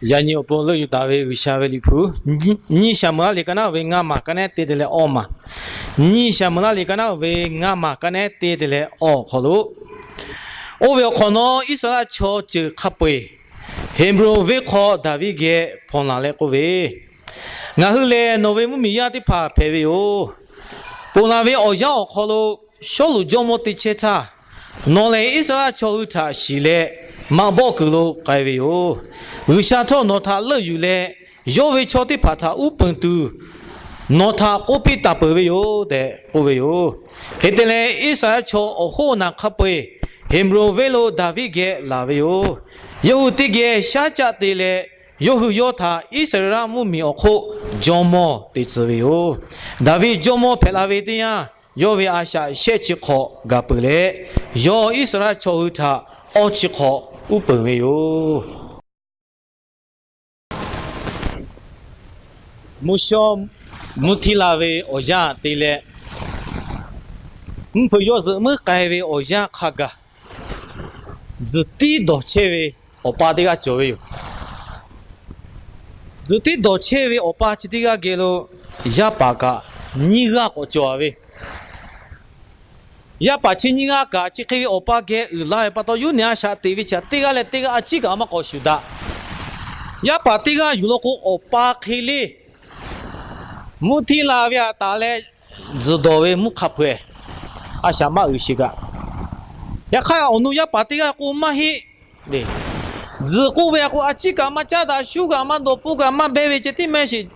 Yaꞈ nyi awˬ pon leuˆ yuˬ taˍ ve G'uiˬsha ve Liꞈ hpu, nyiˇ Saˍmo-eˍlaˆ liꞈ ka naˉ ve ngaˇ maˬ ka nehˉ te te leh awˇ maˬ, nyiˇ Saˍmo-eˍlaˆ liꞈ ka naˉ ve ngaˇ maˬ ka nehˉ te te leh awˇ awˬ hk'aw lo, oˇ ve awˬ hk'awꞈ nawˉ Iˉsaˍreˍlaˆ chaw ceuˬ hk'a peu-eˬ Heˍbronˍ venˇ hk'aw Daˍviˆ geh hpawnˬ laˬ leh k'oˆ ve, Ngaˬ hui lehˬ nawˬ ve mvuhˇmiˬ yaˇ teˇ hpaˍ hpehꞈ ve yoˬ. Ponˬ laˬ ve awˬ yanˇ awˬ hk'aw lo Sawˉluꞈ jawˇmawˇ te chehˇ htaˇ, nawˬ lehˬ Iˉsaˍreˍlaˆ chaw hui htaꞈ shiˍ leh maꞈ bawˆ kuiˬ lo k'ai ve yoˬ. G'uiˬsha htawˇ nawˬ htaꞈ leuˆ yuˬ leh, yawˇ ve chaw teˇ hpaˍ htaꞈ uˉ peunˍ tuˬ nawˬ htaꞈ k'oˆ piˇ taˍ peuˬ ve yoˬ tehꞈ k'oˆ ve yoˬ. Hk'e te leh, Iˉsaˍreˍlaˆ chaw awˬ hoˉ awˬ naˬ hk'a peu-eˬ Heˍbronˍ venˇ lo Daˍviˆ geh laˬ ve yoˬ. Yawˇ hui teˇ geh shaˉ caˆ te leh, yawˇ hui yawˇ htaꞈ Iˉsaˍreˍlaˆ mvuhˇmiˬ awˬ hk'oˆ jawˇmawˇ te tcuh ve yoˬ. Daˍviˆ jawˇmawˇ hpehꞈ la ve teˇ yanˇ, yawˇ ve a shaꞈ shehˆ chi hk'awꞈ gaˬ peuˬ leh, yawˇ Iˉsaˍreˍlaˆ chaw hui htaꞈ awˇ chi hk'awꞈ uˉ peunˍ ve yoˬ. Mvuhˇ shawˉ mvuhˇ htiˇ la ve awˬ yanˇ te leh, mvuhˇ hpeuꞈ yawˇ zuhꞈ muiˉ k'ai ve awˬ yanˇ hk'a gaˬ, tzuhˬ tiˉ dawˬ chehˇ ve awˬ pa teˇ g'aˇ cawˬ ve yoˬ. Tzuhˬ tiˉ dawˬ chehˇ ve awˬ pa chi teˇ g'aˇ geh lo yaˇ paˍ kaꞈ nyiˇ g'aˇ k'awꞈ cawˬ ve. Yaˇ paˍ chi nyiˇ g'aˇ kaꞈ chi hk'e ve awˬ pa geh uiˍ la ve pa taw, yawˇ nehˬ a shaꞈ teꞈ ve chi teˇ g'aˇ leh teˇ g'aˇ a ciˉ kaꞈ maˇ k'awꞈ shuˍ daꞈ. Yaˇ paˍ teˇ g'aˇ yuˬ law k'o, awˬ pa hk'e le mvuhˇ htiˇ la ve aꞈ taˍ leh, tzuhˬ dawˬ ve mvuhˇ hk'a peu-eˬ a shaꞈ maˇ uiˍ sheˍ kaꞈ, yaꞈ hk'aˇ awˬ nu yaˇ paˍ teˇ g'aˇ k'o maˇ heˆ. Tzuhˬ k'oˆ ve a k'o, a ciˉ kaꞈ maˇ caˉ daꞈ, shuˉ kaꞈ maˇ dawˬ, hpfuhˇ kaꞈ maˇ beh ve ceh tiˉ mehˆ sheˍ.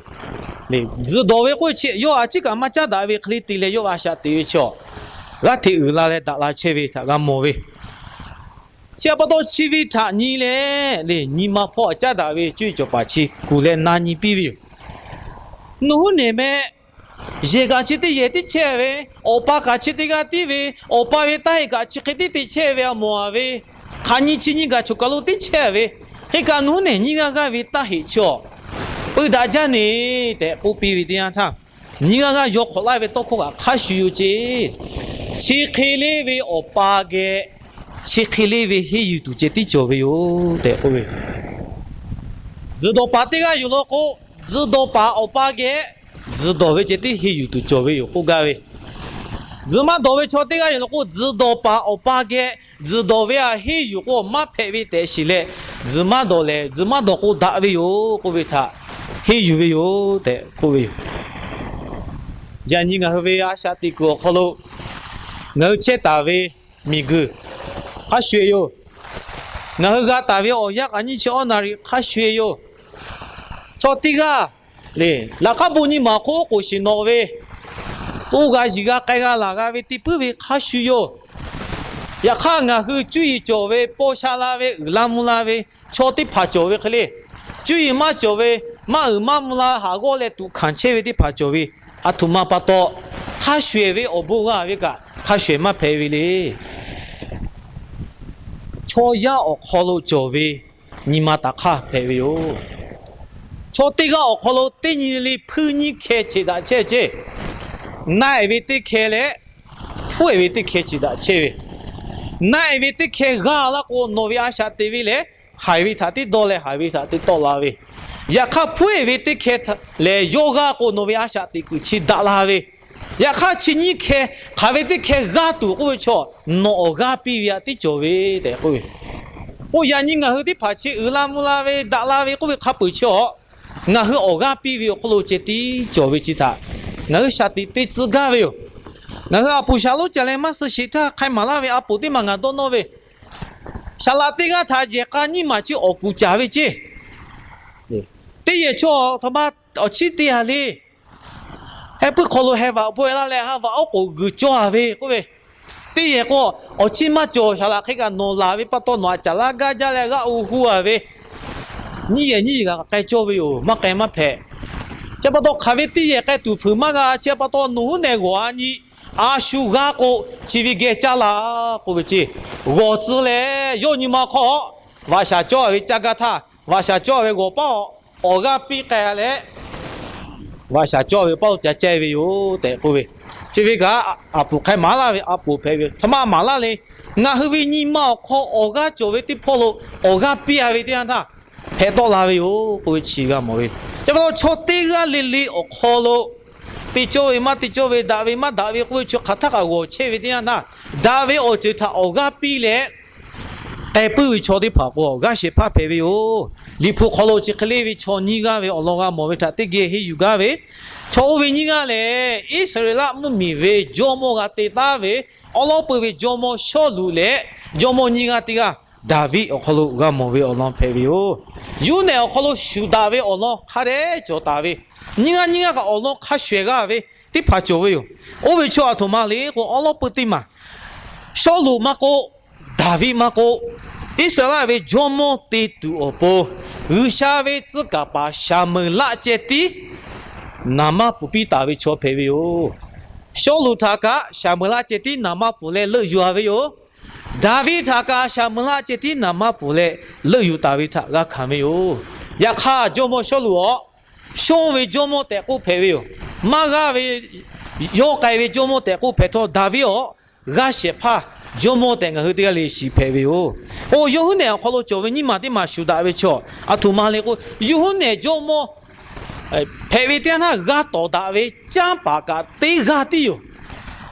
Tzuhˬ dawˬ ve k'oˆ ve chi yawˇ a ciˉ kaꞈ maˇ caˉ daꞈ ve hk'e le te leh yawˇ a shaꞈ teꞈ ve chaw, g'aˇ hteꞈ uiˍ la leh daꞈ la chehˇ ve htaꞈ g'a mawˬ ve. Chi pa taw chi ve htaꞈ nyi leh le, nyi ma hpawˇ a caˉ daꞈ ve cuˇ yiˍ cawˬ paˍ chi kuˬ leh na nyi piˇ ve yoˬ. Nawˬ huˉ nehˬ meh, yehˬ kaꞈ chi teˇ yehˬ tiˉ chehˇ ve, awˬ pa kaꞈ chi teˇ g'aˇ tiˉ ve, awˬ pa ve taˇ heˆ kaꞈ chi hk'e tiˉ te chehˇ ve a mawˬ a ve, hk'aˬ nyi chi nyi kaꞈ choˬ kaˬ lo tiˉ chehˇ ve, hk'e kaꞈ nawˬ huˉ nehˬ nyiˇ g'aˇ g'aˇ ve taˇ heˆ chaw, peu daꞈ jaˇ neˬ tehꞈ k'oˆ piˇ ve teˇ yanˇ htaˇ, nyiˇ g'aˇ g'aˇ yaw hk'awꞈ laˇ ve tawˇ hkawˇ kaꞈ hk'a shuˍ yoˬ ceˇ. Chi hk'e le ve awˬ pa geh chi hk'e le ve henˇ yuˬ tuˬ ceh tiˉ cawˬ ve yoˬ tehꞈ k'oˆ ve. Tzuhˬ dawˬ paˍ teˇ g'aˇ yoˬ law k'o, tzuhˬ dawˬ paˍ awˬ pa geh tzuhˬ dawˬ ve ceh tiˉ henˇ yuˬ tuˬ cawˬ ve yoˬ k'oˆ gaˇ ve. Tzuhˬ maˇ dawˬ ve chaw teˇ g'aˇ yoˬ law k'o, tzuhˬ dawˬ paˍ awˬ pa geh tzuhˬ dawˬ ve aꞈ henˇ yuˬ k'o maˇ hpehꞈ ve tehꞈ shiˍ leh, tzuhˬ maˇ dawˬ lehˬ tzuhˬ maˇ dawˬ k'o daꞈ ve yoˬ k'oˆ ve htaꞈ henˇ yuˬ ve yoˬ tehꞈ k'oˆ ve yoˬ. Yaꞈ nyi ngaˬ hui ve a shaꞈ teꞈ kuiˬ awˬ hk'aw lo ngaˬ hui chehˇ taˍ ve miˬguiˬ hk'a shuˍ yoˬ. Ngaˬ hui g'a taˍ ve awˬ yanˇ k'aꞈ nyiˇ chi awˇ na riꞈ hk'a shuˍ yoˬ. Chaw teˇ g'aˇ le, laꞈ k'aˉ bon nyi ma awˬ hk'oˆ k'oˍ shiˍ nawꞈ ve, to g'a yiˬ g'a k'ai g'a laˬ g'a ve te puiˉ ve hk'a shuˍ yoˬ. Yaꞈ hk'aˇ ngaˬ hui cuˇ yiˍ cawˬ ve, paw sha la ve, uiˍ la mvuh la ve chaw teˇ hpaˍ cawˬ ve hk'e le, cuˇ yiˍ maˇ cawˬ ve, maˇ uiˍ maˇ mvuh la haˍ g'awˇ leh tuꞈ hkanˍ chehˇ ve teˇ hpaˍ cawˬ ve, aˬ htoꞈ ma pa taw hk'a shuˍ ve awˬ bon g'a ve kaꞈ hk'a shuˍ maˇ hpehꞈ ve le. Chaw yaˇ awˬ hk'aw lo cawˬ ve nyi ma taˍ hk'aˇ hpehꞈ ve yoˬ. Chaw teˇ g'aˇ awˬ hk'aw lo teˇ nyi le hpuiˇ nyiˇ hkeh cheꞈ daꞈ chehˇ ceˇ. Na-ehˍ ve teˇ hkeh leh hpuˉ-ehˍ ve teˇ hkeh cheꞈ daꞈ chehˇ ve. Na-ehˍ ve teˇ hkeh g'aˇ laˇ k'o, nawˬ ve a shaꞈ teꞈ ve lehˬ, haiˬ ve htaꞈ teˇ dawˇ leh haiˬ ve htaꞈ teˇ tawˆ la ve. Yaꞈ hk'aˇ hpuˉ-ehˍ ve teˇ hkeh lehˬ, yawˇ g'aˇ k'o nawˬ ve a shaꞈ teꞈ kuiˬ chi daꞈ la ve. Yaꞈ hk'aˇ chi nyiˇ hkeh hk'aˬ ve teˇ hkeh g'aˇ tuˬ k'oˆ ve chaw, nawˬ awˬ g'aˇ piˇ ve aꞈ tiˉ cawˬ ve tehꞈ k'oˆ ve. K'o yaꞈ nyi ngaˬ hui teˇ hpaˍ chi uiˍ la mvuh la ve daꞈ la ve k'oˆ ve hk'a peu-eˬ chi awˬ, ngaˬ hui awˬ g'aˇ piˇ ve awˬ hk'oˆ lo ceh tiˉ cawˬ ve chi htaꞈ ngaˬ hui shaˍ tiꞈ te tcuh gaˇ ve yoˬ. Ngaˬ hui aˬ poˍ shaˍ lonˉ ca leh maˇ suh sheˍ htaˇ, hk'ai maˍ laˇ ve a poˍ teˇ maˬ ngaˬ dawˇ nawˇ ve, saˍ laꞈ teˇ g'aˇ htaꞈ yehˬ k'a nyiˇ maˬ chi awˬ kuˬ caˍ ve ceˇ. Teˇ yehˬ chaw aˬ htoꞈ ma awˬ chiˉ te a le. Heh puiˉ hk'aw lo heh vaꞈ bawehˇ laˇ leh ha vaꞈ awˉ k'oˍ guiˬ cawˇ a ve k'oˆ ve, teˇ yehˬ k'o, awˬ chiˉ maˇ cawˬ, saˍ laꞈ hk'e kaꞈ nawˬ laˬ ve pa taw nawˬ aꞈ caˍ laˇ gaˇ jaˇ leh g'aˇ u hu a ve, nyiˇ yehˬ nyiˇ yehˬ kaꞈ k'ai cawˇ ve yoˬ, maˇ k'ai maˇ hpehꞈ. Chi pa taw hk'aˬ ve teˇ yehˬ k'ai tuˬ fuiˍ maˇ g'a. Chi pa taw nawˬ huˉ nehˬ g'awˬ a nyi, a shu g'aˇ k'o chi ve geh caˇ la k'oˆ ve ceˇ. G'awˬ tcuh leh yawˇ nyi ma hk'aw vaꞈ shaˍ cawˇ ve caˇ gaˇ htaˇ, vaꞈ shaˍ cawˇ ve g'awˬ paˇ awˬ g'aˇ piˇ k'ai leh, vaꞈ shaˍ cawˇ ve paˇ lo ca cehˇ ve yoˬ tehꞈ k'oˆ ve. Chi ve kaꞈ, aˬ poˍ hk'ai maˍ laˇ ve a poˍ hpehꞈ ve, htoꞈ ma maˍ laˇ le. Ngaˬ hui ve nyi ma awˬ hk'aw awˬ g'aˇ cawˬ ve teˇ hpawˇ lo awˬ g'aˇ piˇ a ve teˇ yanˇ htaˇ, hpehꞈ tawˆ la ve yoˬ k'oˆ ve chi g'a mawˬ ve. Chi pa taw chaw teˇ g'aˇ le le awˬ hk'aw lo te cawˇ ve maˇ te cawˇ ve, daꞈ ve maˇ daꞈ ve k'oˆ ve chi hk'aˬ htaˇ kaꞈ g'awˬ chehˇ ve teˇ yanˇ htaˇ, daꞈ ve awˬ ceuˬ htaꞈ awˬ g'aˇ piˇ leh k'ai puiˉ ve chaw teˇ hpaˍ k'o, g'aˇ shehˍ hpaˇ hpehꞈ ve yoˬ. Liꞈ hpu hk'aw lo chi hk'e le ve chaw nyiˇ g'aˇ ve awˬ lawn g'a mawˬ ve htaꞈ teˇ geh henˇ yuˬ gaˇ ve, chaw oˇ ve nyiˇ g'aˇ lehˬ, Iˉsaˍreˍlaˆ mvuhˇmiˬ ve jawˇmawˇ g'a te taˉ ve awˉ lawˉ peuˬ ve jawˇmawˇ Sawˉluꞈ leh jawˇmawˇ nyiˇ g'aˇ teˇ g'aˇ Daˍviˆ awˬ hk'aw lo g'a mawˬ ve awˬ lawn hpehꞈ ve yoˬ. Yuˇnehˬ awˬ hk'aw lo shuˍ daꞈ ve awˬ lawn hk'a dehꞈ cawˬ taˍ ve, nyiˇ g'aˇ nyiˇ g'aˇ kaꞈ awˬ lawn hk'a shuˍ ehˍ g'a ve teˇ hpaˍ cawˬ ve yoˬ. Oˇ ve chaw aˬ htoꞈ ma le k'o, awˉ lawˉ peuˬ teˇ maˬ Sawˉluꞈ maˇ k'oˆ, Daˍviˆ maˇ k'oˆ, Iˉsaˍreˍlaˆ ve jawˇmawˇ te tuˬ awˬ pon G'uiˬsha ve tcuh kaˍ paˍ Saˍmeˍlaˆ ceh tiˉ naˍ manˇ pfuhˍ piˇ taˍ ve chaw hpehꞈ ve yoˬ. Sawˉluꞈ htaꞈ kaꞈ Saˍmeˍlaˆ ceh tiˉ naˍ manˇ pfuhˍ leh leuˆ yuˬ a ve yoˬ. Daˍviˆ htaꞈ kaꞈ Saˍmeˍlaˆ ceh tiˉ naˍ manˇ pfuhˍ leh leuˆ yuˬ taˍ ve htaꞈ g'a hkanˍ ve yoˬ. Yaꞈ hk'aˇ, jawˇmawˇ Sawˉluꞈ awˬ shonˇ ve jawˇmawˇ tehꞈ k'oˆ hpehꞈ ve yoˬ. Maˇ g'aˇ ve, yawˇ k'ai ve jawˇmawˇ tehꞈ k'oˆ hpehꞈ htawˇ, Daˍviˆ awˬ g'aˇ shehˍ hpaˇ jawˇmawˇ tehꞈ ngaˬ hui teˇ g'aˇ le shiˍ hpehꞈ ve yoˬ. Oˇ, yawˇ huˉ nehˬ awˬ hk'aw lo cawˬ ve nyiˇ maˬ teˇ maˬ shuˍ daꞈ ve chaw aˬ htoꞈ ma le k'o, yawˇ huˉ nehˬ jawˇmawˇ hpehꞈ ve teˇ yanˇ htaˇ g'a tawˍ daꞈ ve canˇ paˍ kaꞈ teˇ g'aˇ tiˉ yoˬ.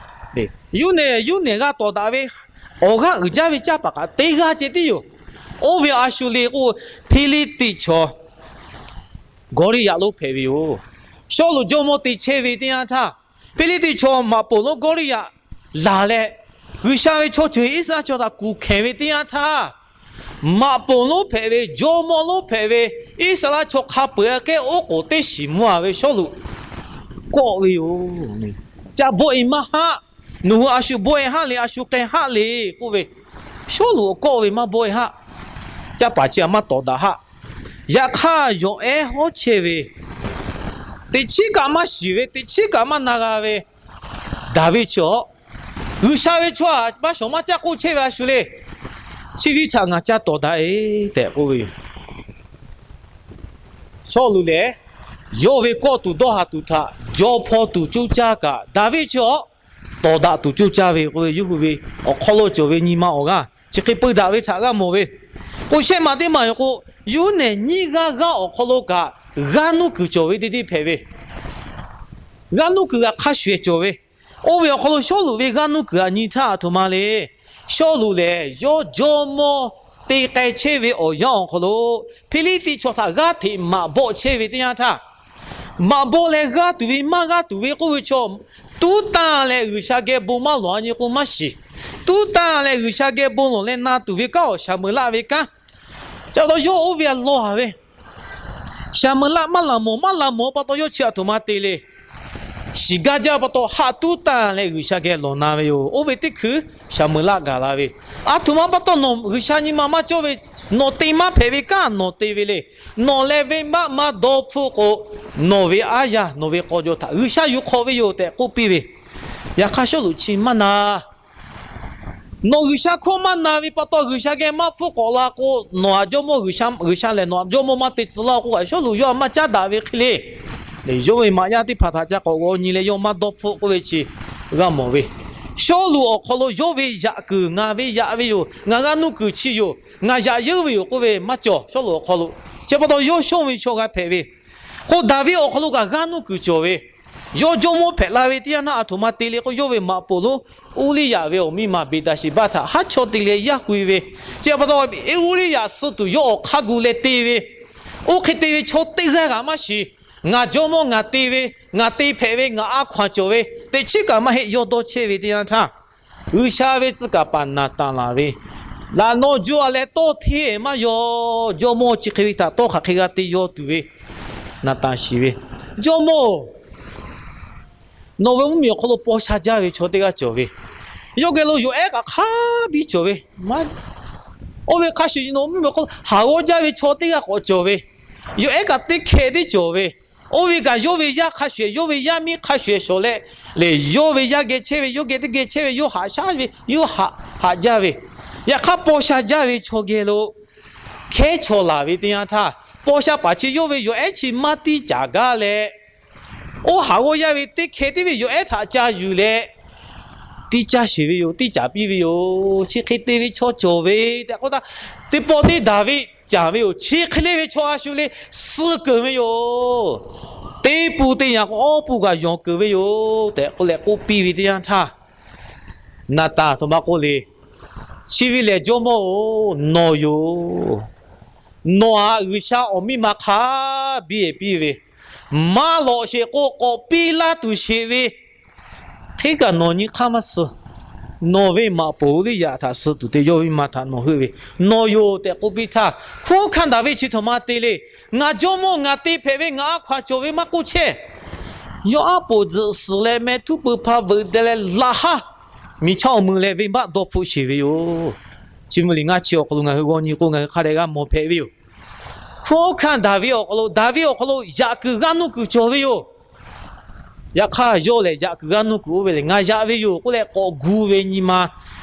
Yuˇ nehˬ, yuˇ nehˬ g'a tawˍ daꞈ ve awˬ g'aˇ uiˍ jaˇ ve canˇ paˍ kaꞈ teˇ g'aˇ ceh tiˉ yoˬ. Oˇ ve a shu le k'o, Hpiˇliˇtiˆ chaw Gawˇliˇyaꞈ lonˉ hpehꞈ ve yoˬ. Sawˉluꞈ jawˇmawˇ te chehˇ ve teˇ yanˇ htaˇ, Hpiˇliˇtiˆ chaw maꞈ poˍ lonˉ Gawˇliˇyaꞈ laˬ leh, G'uiˬsha ve chaw ceuˬ Iˉsaˍreˍlaˆ chaw htaꞈ kuˬ hkehˍ ve teˇ yanˇ htaˇ, maꞈ poˍ lonˉ hpehꞈ ve, jawˇmawˇ lonˉ hpehꞈ ve, Iˉsaˍreˍlaˆ chaw hk'a peu-eˬ aꞈ kehˉ oˉ k'oˍ teˇ shiˍ mvuh a ve Sawˉluꞈ kawˆ ve yoˬ. Ca bawˆ-e maˇ haˆ. Nawˬ hui a shu bawˆ-e haˆ le, a shu k'ai haˆ le k'oˆ ve, Sawˉluꞈ awˬ kawˆ ve maˇ bawˆ-e haˆ. Canˇ paˍ chi a maˇ tawˍ daꞈ haˆ. Yaꞈ hk'aˇ, yawˬ ehˉ hawˉ chehˇ ve, teꞈ chiˉ kaꞈ maˇ shiˍ ve, teꞈ chiˉ kaꞈ maˇ na g'a ve Daˍviˆ chi awˬ, G'uiˬsha ve chaw aꞈ maˇ shawˍ maˇ caˇ k'oˆ chehˇ ve a shu le. Chi ve htaꞈ ngaˬ ca tawˍ daꞈ-e tehꞈ k'oˆ ve yoˬ. Sawˉluꞈ lehˬ, yawˇ ve kawˆ tuˬ dawˇ haˍ tuˬ htaꞈ jaw hpaw tuˬ coˇ caˇ kaꞈ, Daˍviˆ chi awˬ tawˍ daꞈ tuˬ coˇ caˇ ve k'oˆ ve, yawˇ hui ve awˬ hk'aw lo cawˬ ve nyi ma awˬ g'aˇ chi hk'e peu daꞈ ve htaꞈ g'a mawˬ ve. K'o, shehˆ maˬ teˇ maˬ yoˬ k'o, yuˇ nehˬ nyiˇ g'aˇ g'aˇ awˬ hk'aw lo kaꞈ g'aˇ nuˇ kuiˬ cawˬ ve teˇ teˇ hpehꞈ ve, g'aˇ nuˇ kuiˬ g'aꞈ hk'a shuˍ ehˍ cawˬ ve. Oˇ ve awˬ hk'aw lo Sawˉluꞈ ve g'aˇ nuˇ kuiˬ aꞈ nyi htaˇ aˬ htoꞈ ma le. Sawˉluꞈ lehˬ, yawˇ jawˇmawˇ te k'ai chehˇ ve awˬ yanˇ awˬ hk'aw lo Hpiˇliˇtiˆ chaw htaꞈ g'aˇ hteꞈ maꞈ bawˆ chehˇ ve teˇ yanˇ htaˇ, maꞈ bawˆ leh g'aˇ tuˬ ve maˇ g'aˇ tuˬ ve k'oˆ ve chaw, tuˉ tanˇ leh G'uiˬsha geh bon maˇ lawˬ a nyi k'o maˇ shiˍ. Tuˉ tanˇ leh G'uiˬsha geh bon lawˬ leh na tuˬ ve kanˉ awˬ Saˍmeˍlaˆ ve kanˉ. Ca pa taw yawˇ oˇ ve aꞈ lawˬ a ve, Saˍmeˍlaˆ maˇ laˬ mawˬ, maˇ laˬ mawˬ pa taw yawˇ chi aˬ htoꞈ ma te le. Shiˍ gaˇ jaˇ pa taw haˆ tuˉ tanˇ leh G'uiˬsha geh lawˬ na ve yoˬ. Oˇ ve teˇ hkui Saˍmeˍlaˆ gaˬ la ve, aˬ htoꞈ ma pa taw nawˬ G'uiˬsha nyi ma maˇ cawˇ ve, nawˬ te maˇ hpehꞈ ve kanˉ nawˬ te ve le. Nawˬ leh venˇbaˆ maˇ dawˇ hpfuhˆ k'o, nawˬ ve aˉ yaˇ nawˬ ve k'aw jaw htaꞈ G'uiˬsha yuˬ hk'awꞈ ve yoˬ tehꞈ k'oˆ piˇ ve. Yaꞈ hk'aˇ Sawˉluꞈ chi maˇ na. Nawˬ G'uiˬsha hkawˇ maˇ na ve pa taw G'uiˬsha geh maˇ hpfuhˆ k'awꞈ la k'o, nawˬ aꞈ jawˇmawˇ G'uiˬsha, G'uiˬsha lehˬ nawˬ aꞈ jawˇmawˇ maˇ te tcuh laˇ k'oˆ kaꞈ Sawˉluꞈ yawˇ aꞈ maˇ caˉ daꞈ ve hk'e le. Yawˇ ve maꞈ yaˇ teˇ hpaˍ htaꞈ ca k'awꞈ g'aw nyi leh yawˇ maˇ dawˇ hpfuhˆ k'oˆ ve chi g'a mawˬ ve. Sawˉluꞈ awˬ hk'aw lo yawˇ ve yaꞈ kuiˬ ngaˬ ve yaꞈ ve yoˬ, ngaˬ g'aˇ nuˇ kuiˬ chi yoˬ, ngaˬ yaꞈ yeuˇ ve yoˬ k'oˆ ve maˇ cawˬ. Sawˉluꞈ awˬ hk'aw lo chi pa taw yawˇ shonˇ ve chaw g'a hpehꞈ ve. K'o Daˍviˆ awˬ hk'aw lo kaꞈ g'aˇ nuˇ kuiˬ cawˬ ve, yawˇ jawˇmawˇ hpehꞈ la ve teˇ yanˇ htaˇ aˬ htoꞈ ma te le k'o, yawˇ ve maꞈ poˍ lonˉ Uˇliˇyaꞈ ve awˬ miˇ ma Beˍdaˍsheˍbaˆ htaꞈ haˉ chawˇ te leh yaˇ hui ve. Chi pa taw Uˇliˇyaꞈ suh tuˬ yawˇ awˬ hk'aˇ gu leh te ve, oˇ hk'e te ve chaw teˇ g'aˇ kaꞈ maˇ shiˍ. Ngaˬ jawˇmawˇ ngaˬ te ve, ngaˬ te hpehꞈ ve, ngaˬ a hkaw-anˬ cawˬ ve, teꞈ chiˉ kaꞈ maˇ heˆ yawˇ dawˇ chehˇ ve teˇ yanˇ htaˇ, G'uiˬsha ve tcuh kaˍ paˍ Naˍtanˍ laˬ ve, laꞈ naw juˇ a leh tawˇ hteˇ maˇ yaw, jawˇmawˇ chi hk'e ve htaꞈ tawˇ hk'aˬ hk'e g'a te yaw tuˬ ve Naˍtanˍ shiˍ ve, Jawˇmawˇ-oˬ, nawˬ ve mvuhˇmiˬ awˬ hk'aw lo paw sha jaˇ ve chaw teˇ g'aˇ cawˬ ve, yawˇ geh lo yawˬ ehˉ kaꞈ hk'a biˇ cawˬ ve, oˇ ve hk'a shuˍ nawˬ mvuhˇmiˬ awˬ hk'aw lo haˍ g'awˇ jaˇ ve chaw teˇ g'aˇ k'awꞈ cawˬ ve, yawˬ ehˉ kaꞈ teˇ hkeh tiˉ cawˬ ve, oˇ ve kaꞈ yawˇ ve yaˇ hk'a shuˍ, yawˇ ve yaˇ miˇ hk'a shuˍ shawˍ leh, lehˬ yawˇ ve yaˇ geh chehˇ ve, yawˇ geh teˇ geh chehˇ ve, yawˇ haꞈ shaˉ ve, yawˇ haꞈ jaˇ ve, yaꞈ hk'aˇ paw sha jaˇ ve chaw geh lo hkehˉ chaw laˬ ve teˇ yanˇ htaˇ, paw sha paˍ chi yawˇ ve yawˬ ehˉ chi maˇ tiˇ caˍ gaˇ leh, oˇ haˍ g'awˇ yaˇ ve teˇ hkeh tiˉ ve yawˬ ehˉ htaꞈ ca yuˬ leh, tiˇ caˇ sheˍ ve yoˬ, tiˇ caˍ piˇ ve yoˬ. Chi hk'e te ve chaw cawˬ ve tehꞈ k'oˆ htaˇ, teˇ pawˆ teˇ Daˍviˆ caˍ ve yoˬ. Chi hk'e le ve chaw a shu le suh keunˍ ve yoˬ. Teˇ pun teˇ yanˇ k'o awˬ pun kaꞈ yonˍ keunˍ ve yoˬ tehꞈ k'oˆ leh k'oˆ piˇ ve teˇ yanˇ htaˇ, Naˍtanˍ aˬ htoꞈ ma k'oˆ le. Chi ve lehˬ jawˇmawˇ-oˬ, nawˬ yoˬ. Nawˬ htaꞈ G'uiˬsha awˬ miˇ ma hk'a biˇ piˇ ve, maˇ lawꞈ sheˍ k'o k'awꞈ piˇ laˇ tuˬ sheˍ ve, hk'e kaꞈ nawˬ nyi hk'aˇ maˇ suh. Nawˬ ve maꞈ poˍ liˇ yaꞈ htaꞈ suh tuˬ te yawˇ ve miˇ ma htaꞈ nawˬ heuˆ ve, nawˬ yoˬ tehꞈ k'oˆ piˇ htaˇ, hkunˉ hawˉ hkanˇ Daˍviˆ chi htoꞈ ma te le. Ngaˬ jawˇmawˇ ngaˬ te hpehꞈ ve ngaˬ a hkaw-anˬ cawˬ ve maˇ k'oˆ chehˇ. Yawˇ aˉ poˍ tzuhꞈ suhˍ leh meh htuˉ pui hpa veuꞈ deh leh laꞈ haˉ miˬ chaˇ awˬ mui leh venˇbaˆ dawˇ hpfuhˆ sheˍ ve yoˬ. Chi mvuh liꞈ ngaˇ chi awˬ hk'aw lo ngaˬ hui g'aw nyi k'o ngaˬ hui hk'a dehꞈ g'a mawˬ hpehꞈ ve yoˬ. Hkunˉ hawˉ hkanˇ Daˍviˆ awˬ hk'aw lo, Daˍviˆ awˬ hk'aw lo yaꞈ kuiˬ g'aˇ nuˇ kuiˬ cawˬ ve yoˬ. Yaꞈ hk'aˇ yawˇ lehˬ yaꞈ kuiˬ g'aˇ nuˇ kuiˬ oˇ ve lehˬ ngaˬ yaꞈ ve yoˬ k'oˆ leh k'awꞈ gu ve nyi ma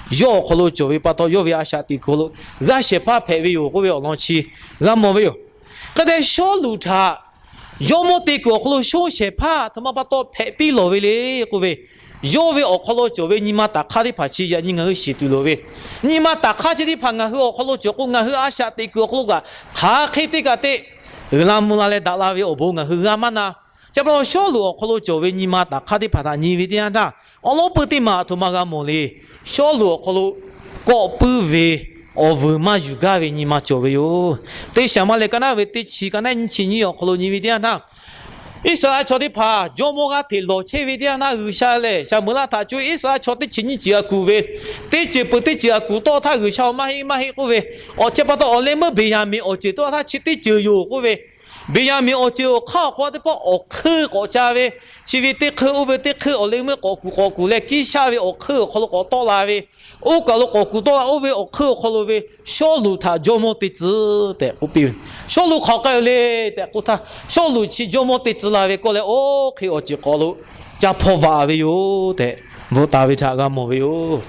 yawˇ awˬ hk'aw lo cawˬ ve pa taw, yawˇ ve a shaꞈ teꞈ kuiˬ awˬ hk'aw lo g'aˇ shehˍ hpaˇ hpehꞈ ve yoˬ k'oˆ ve awˬ lawn chi g'a mawˬ ve yoˬ. Hk'e te Sawˉluꞈ htaꞈ jawˇmawˇ te kuiˬ awˬ hk'aw lo shonˇ shehˍ hpaˇ aˬ htoꞈ ma pa taw hpehꞈ piˇ lawˬ ve le k'oˆ ve, yawˇ ve awˬ hk'aw lo cawˬ ve nyi ma taˍ hk'aˇ teˇ hpaˍ chi yaꞈ nyi ngaˬ hui shiˍ tuˬ loˍ ve, nyi ma taˍ hk'aˇ chi teˇ hpaˍ ngaˬ hui awˬ hk'aw lo cawˬ k'o ngaˬ hui a shaꞈ teꞈ kuiˬ awˬ hk'aw lo kaꞈ hk'aˬ hk'e te kaꞈ te uiˍ la mvuh la leh daꞈ la ve awˬ bon ngaˬ hui g'a maˇ na. Chi pa taw Sawˉluꞈ awˬ hk'aw lo cawˬ ve nyi ma taˍ hk'aˇ teˇ hpaˍ htaꞈ nyi ve teˇ yanˇ htaˇ, awˬ lawn pui teˇ maˬ aˬ htoꞈ ma g'a mawˬ le. Sawˉluꞈ awˬ hk'aw lo kawˆ puiˉ ve awˬ vuiˬ maˇ yuˬ gaˇ ve nyi ma cawˬ ve yoˬ. Teˇ Saˍmo leh ka naˉ ve teˇ chi ka naˉ nyiˇ chi nyiˇ awˬ hk'aw lo nyi ve teˇ yanˇ htaˇ, Iˉsaˍreˍlaˆ chaw teˇ hpaˍ jawˇmawˇ g'aˇ hteꞈ lawˬ chehˇ ve teˇ yanˇ htaˇ G'uiˬsha lehˬ Saˍmoˍeˍlaˆ htaꞈ co Iˉsaˍreˍlaˆ chaw teˇ chi nyiˇ ceuˬ g'a kuˬ ve, teˇ ceuˬ peuˬ teˇ ceuˬ g'a kuˬ tawˆ htaˇ G'uiˬsha-oˬ maˇ heˆ maˇ heˆ k'oˆ ve, awˬ chi pa taw awˬ leh meuˇ Beˍyaˍmenˍ awˬ ceuˬ tawˆ htaˇ chi teˇ ceuˬ yoˬ k'oˆ ve, Beˍyaˍmenˍ awˬ ceuˬ awˬ hk'aˇ awˬ hk'aw teˇ pawˆ awˬ hk'euˆ k'awꞈ ca ve, chi ve teˇ hk'euˆ oˇ ve teˇ hk'euˆ awˬ leh meuˇ k'awꞈ kuˬ k'awꞈ kuˬ leh Kiˇshaˆ ve awˬ hk'euˆ awˬ hk'aw lo k'awꞈ tawˆ la ve, oˇ kaˬ lo k'awꞈ kuˬ tawˆ la oˇ ve awˬ hk'euˆ awˬ hk'aw lo ve Sawˉluꞈ htaꞈ jawˇmawˇ te tcuh tehꞈ k'oˆ piˇ ve. Sawˉluꞈ hk'aˬ k'ai-o le tehꞈ k'oˆ htaˇ, Sawˉluꞈ chi jawˇmawˇ te tcuh la ve k'oˆ leh oˇ hk'e awˬ ceuˬ k'awꞈ lo ca hpaw vaꞈ ve yoˬ tehꞈ bvuhꞈ taˍ ve htaꞈ g'a mawˬ ve yoˬ.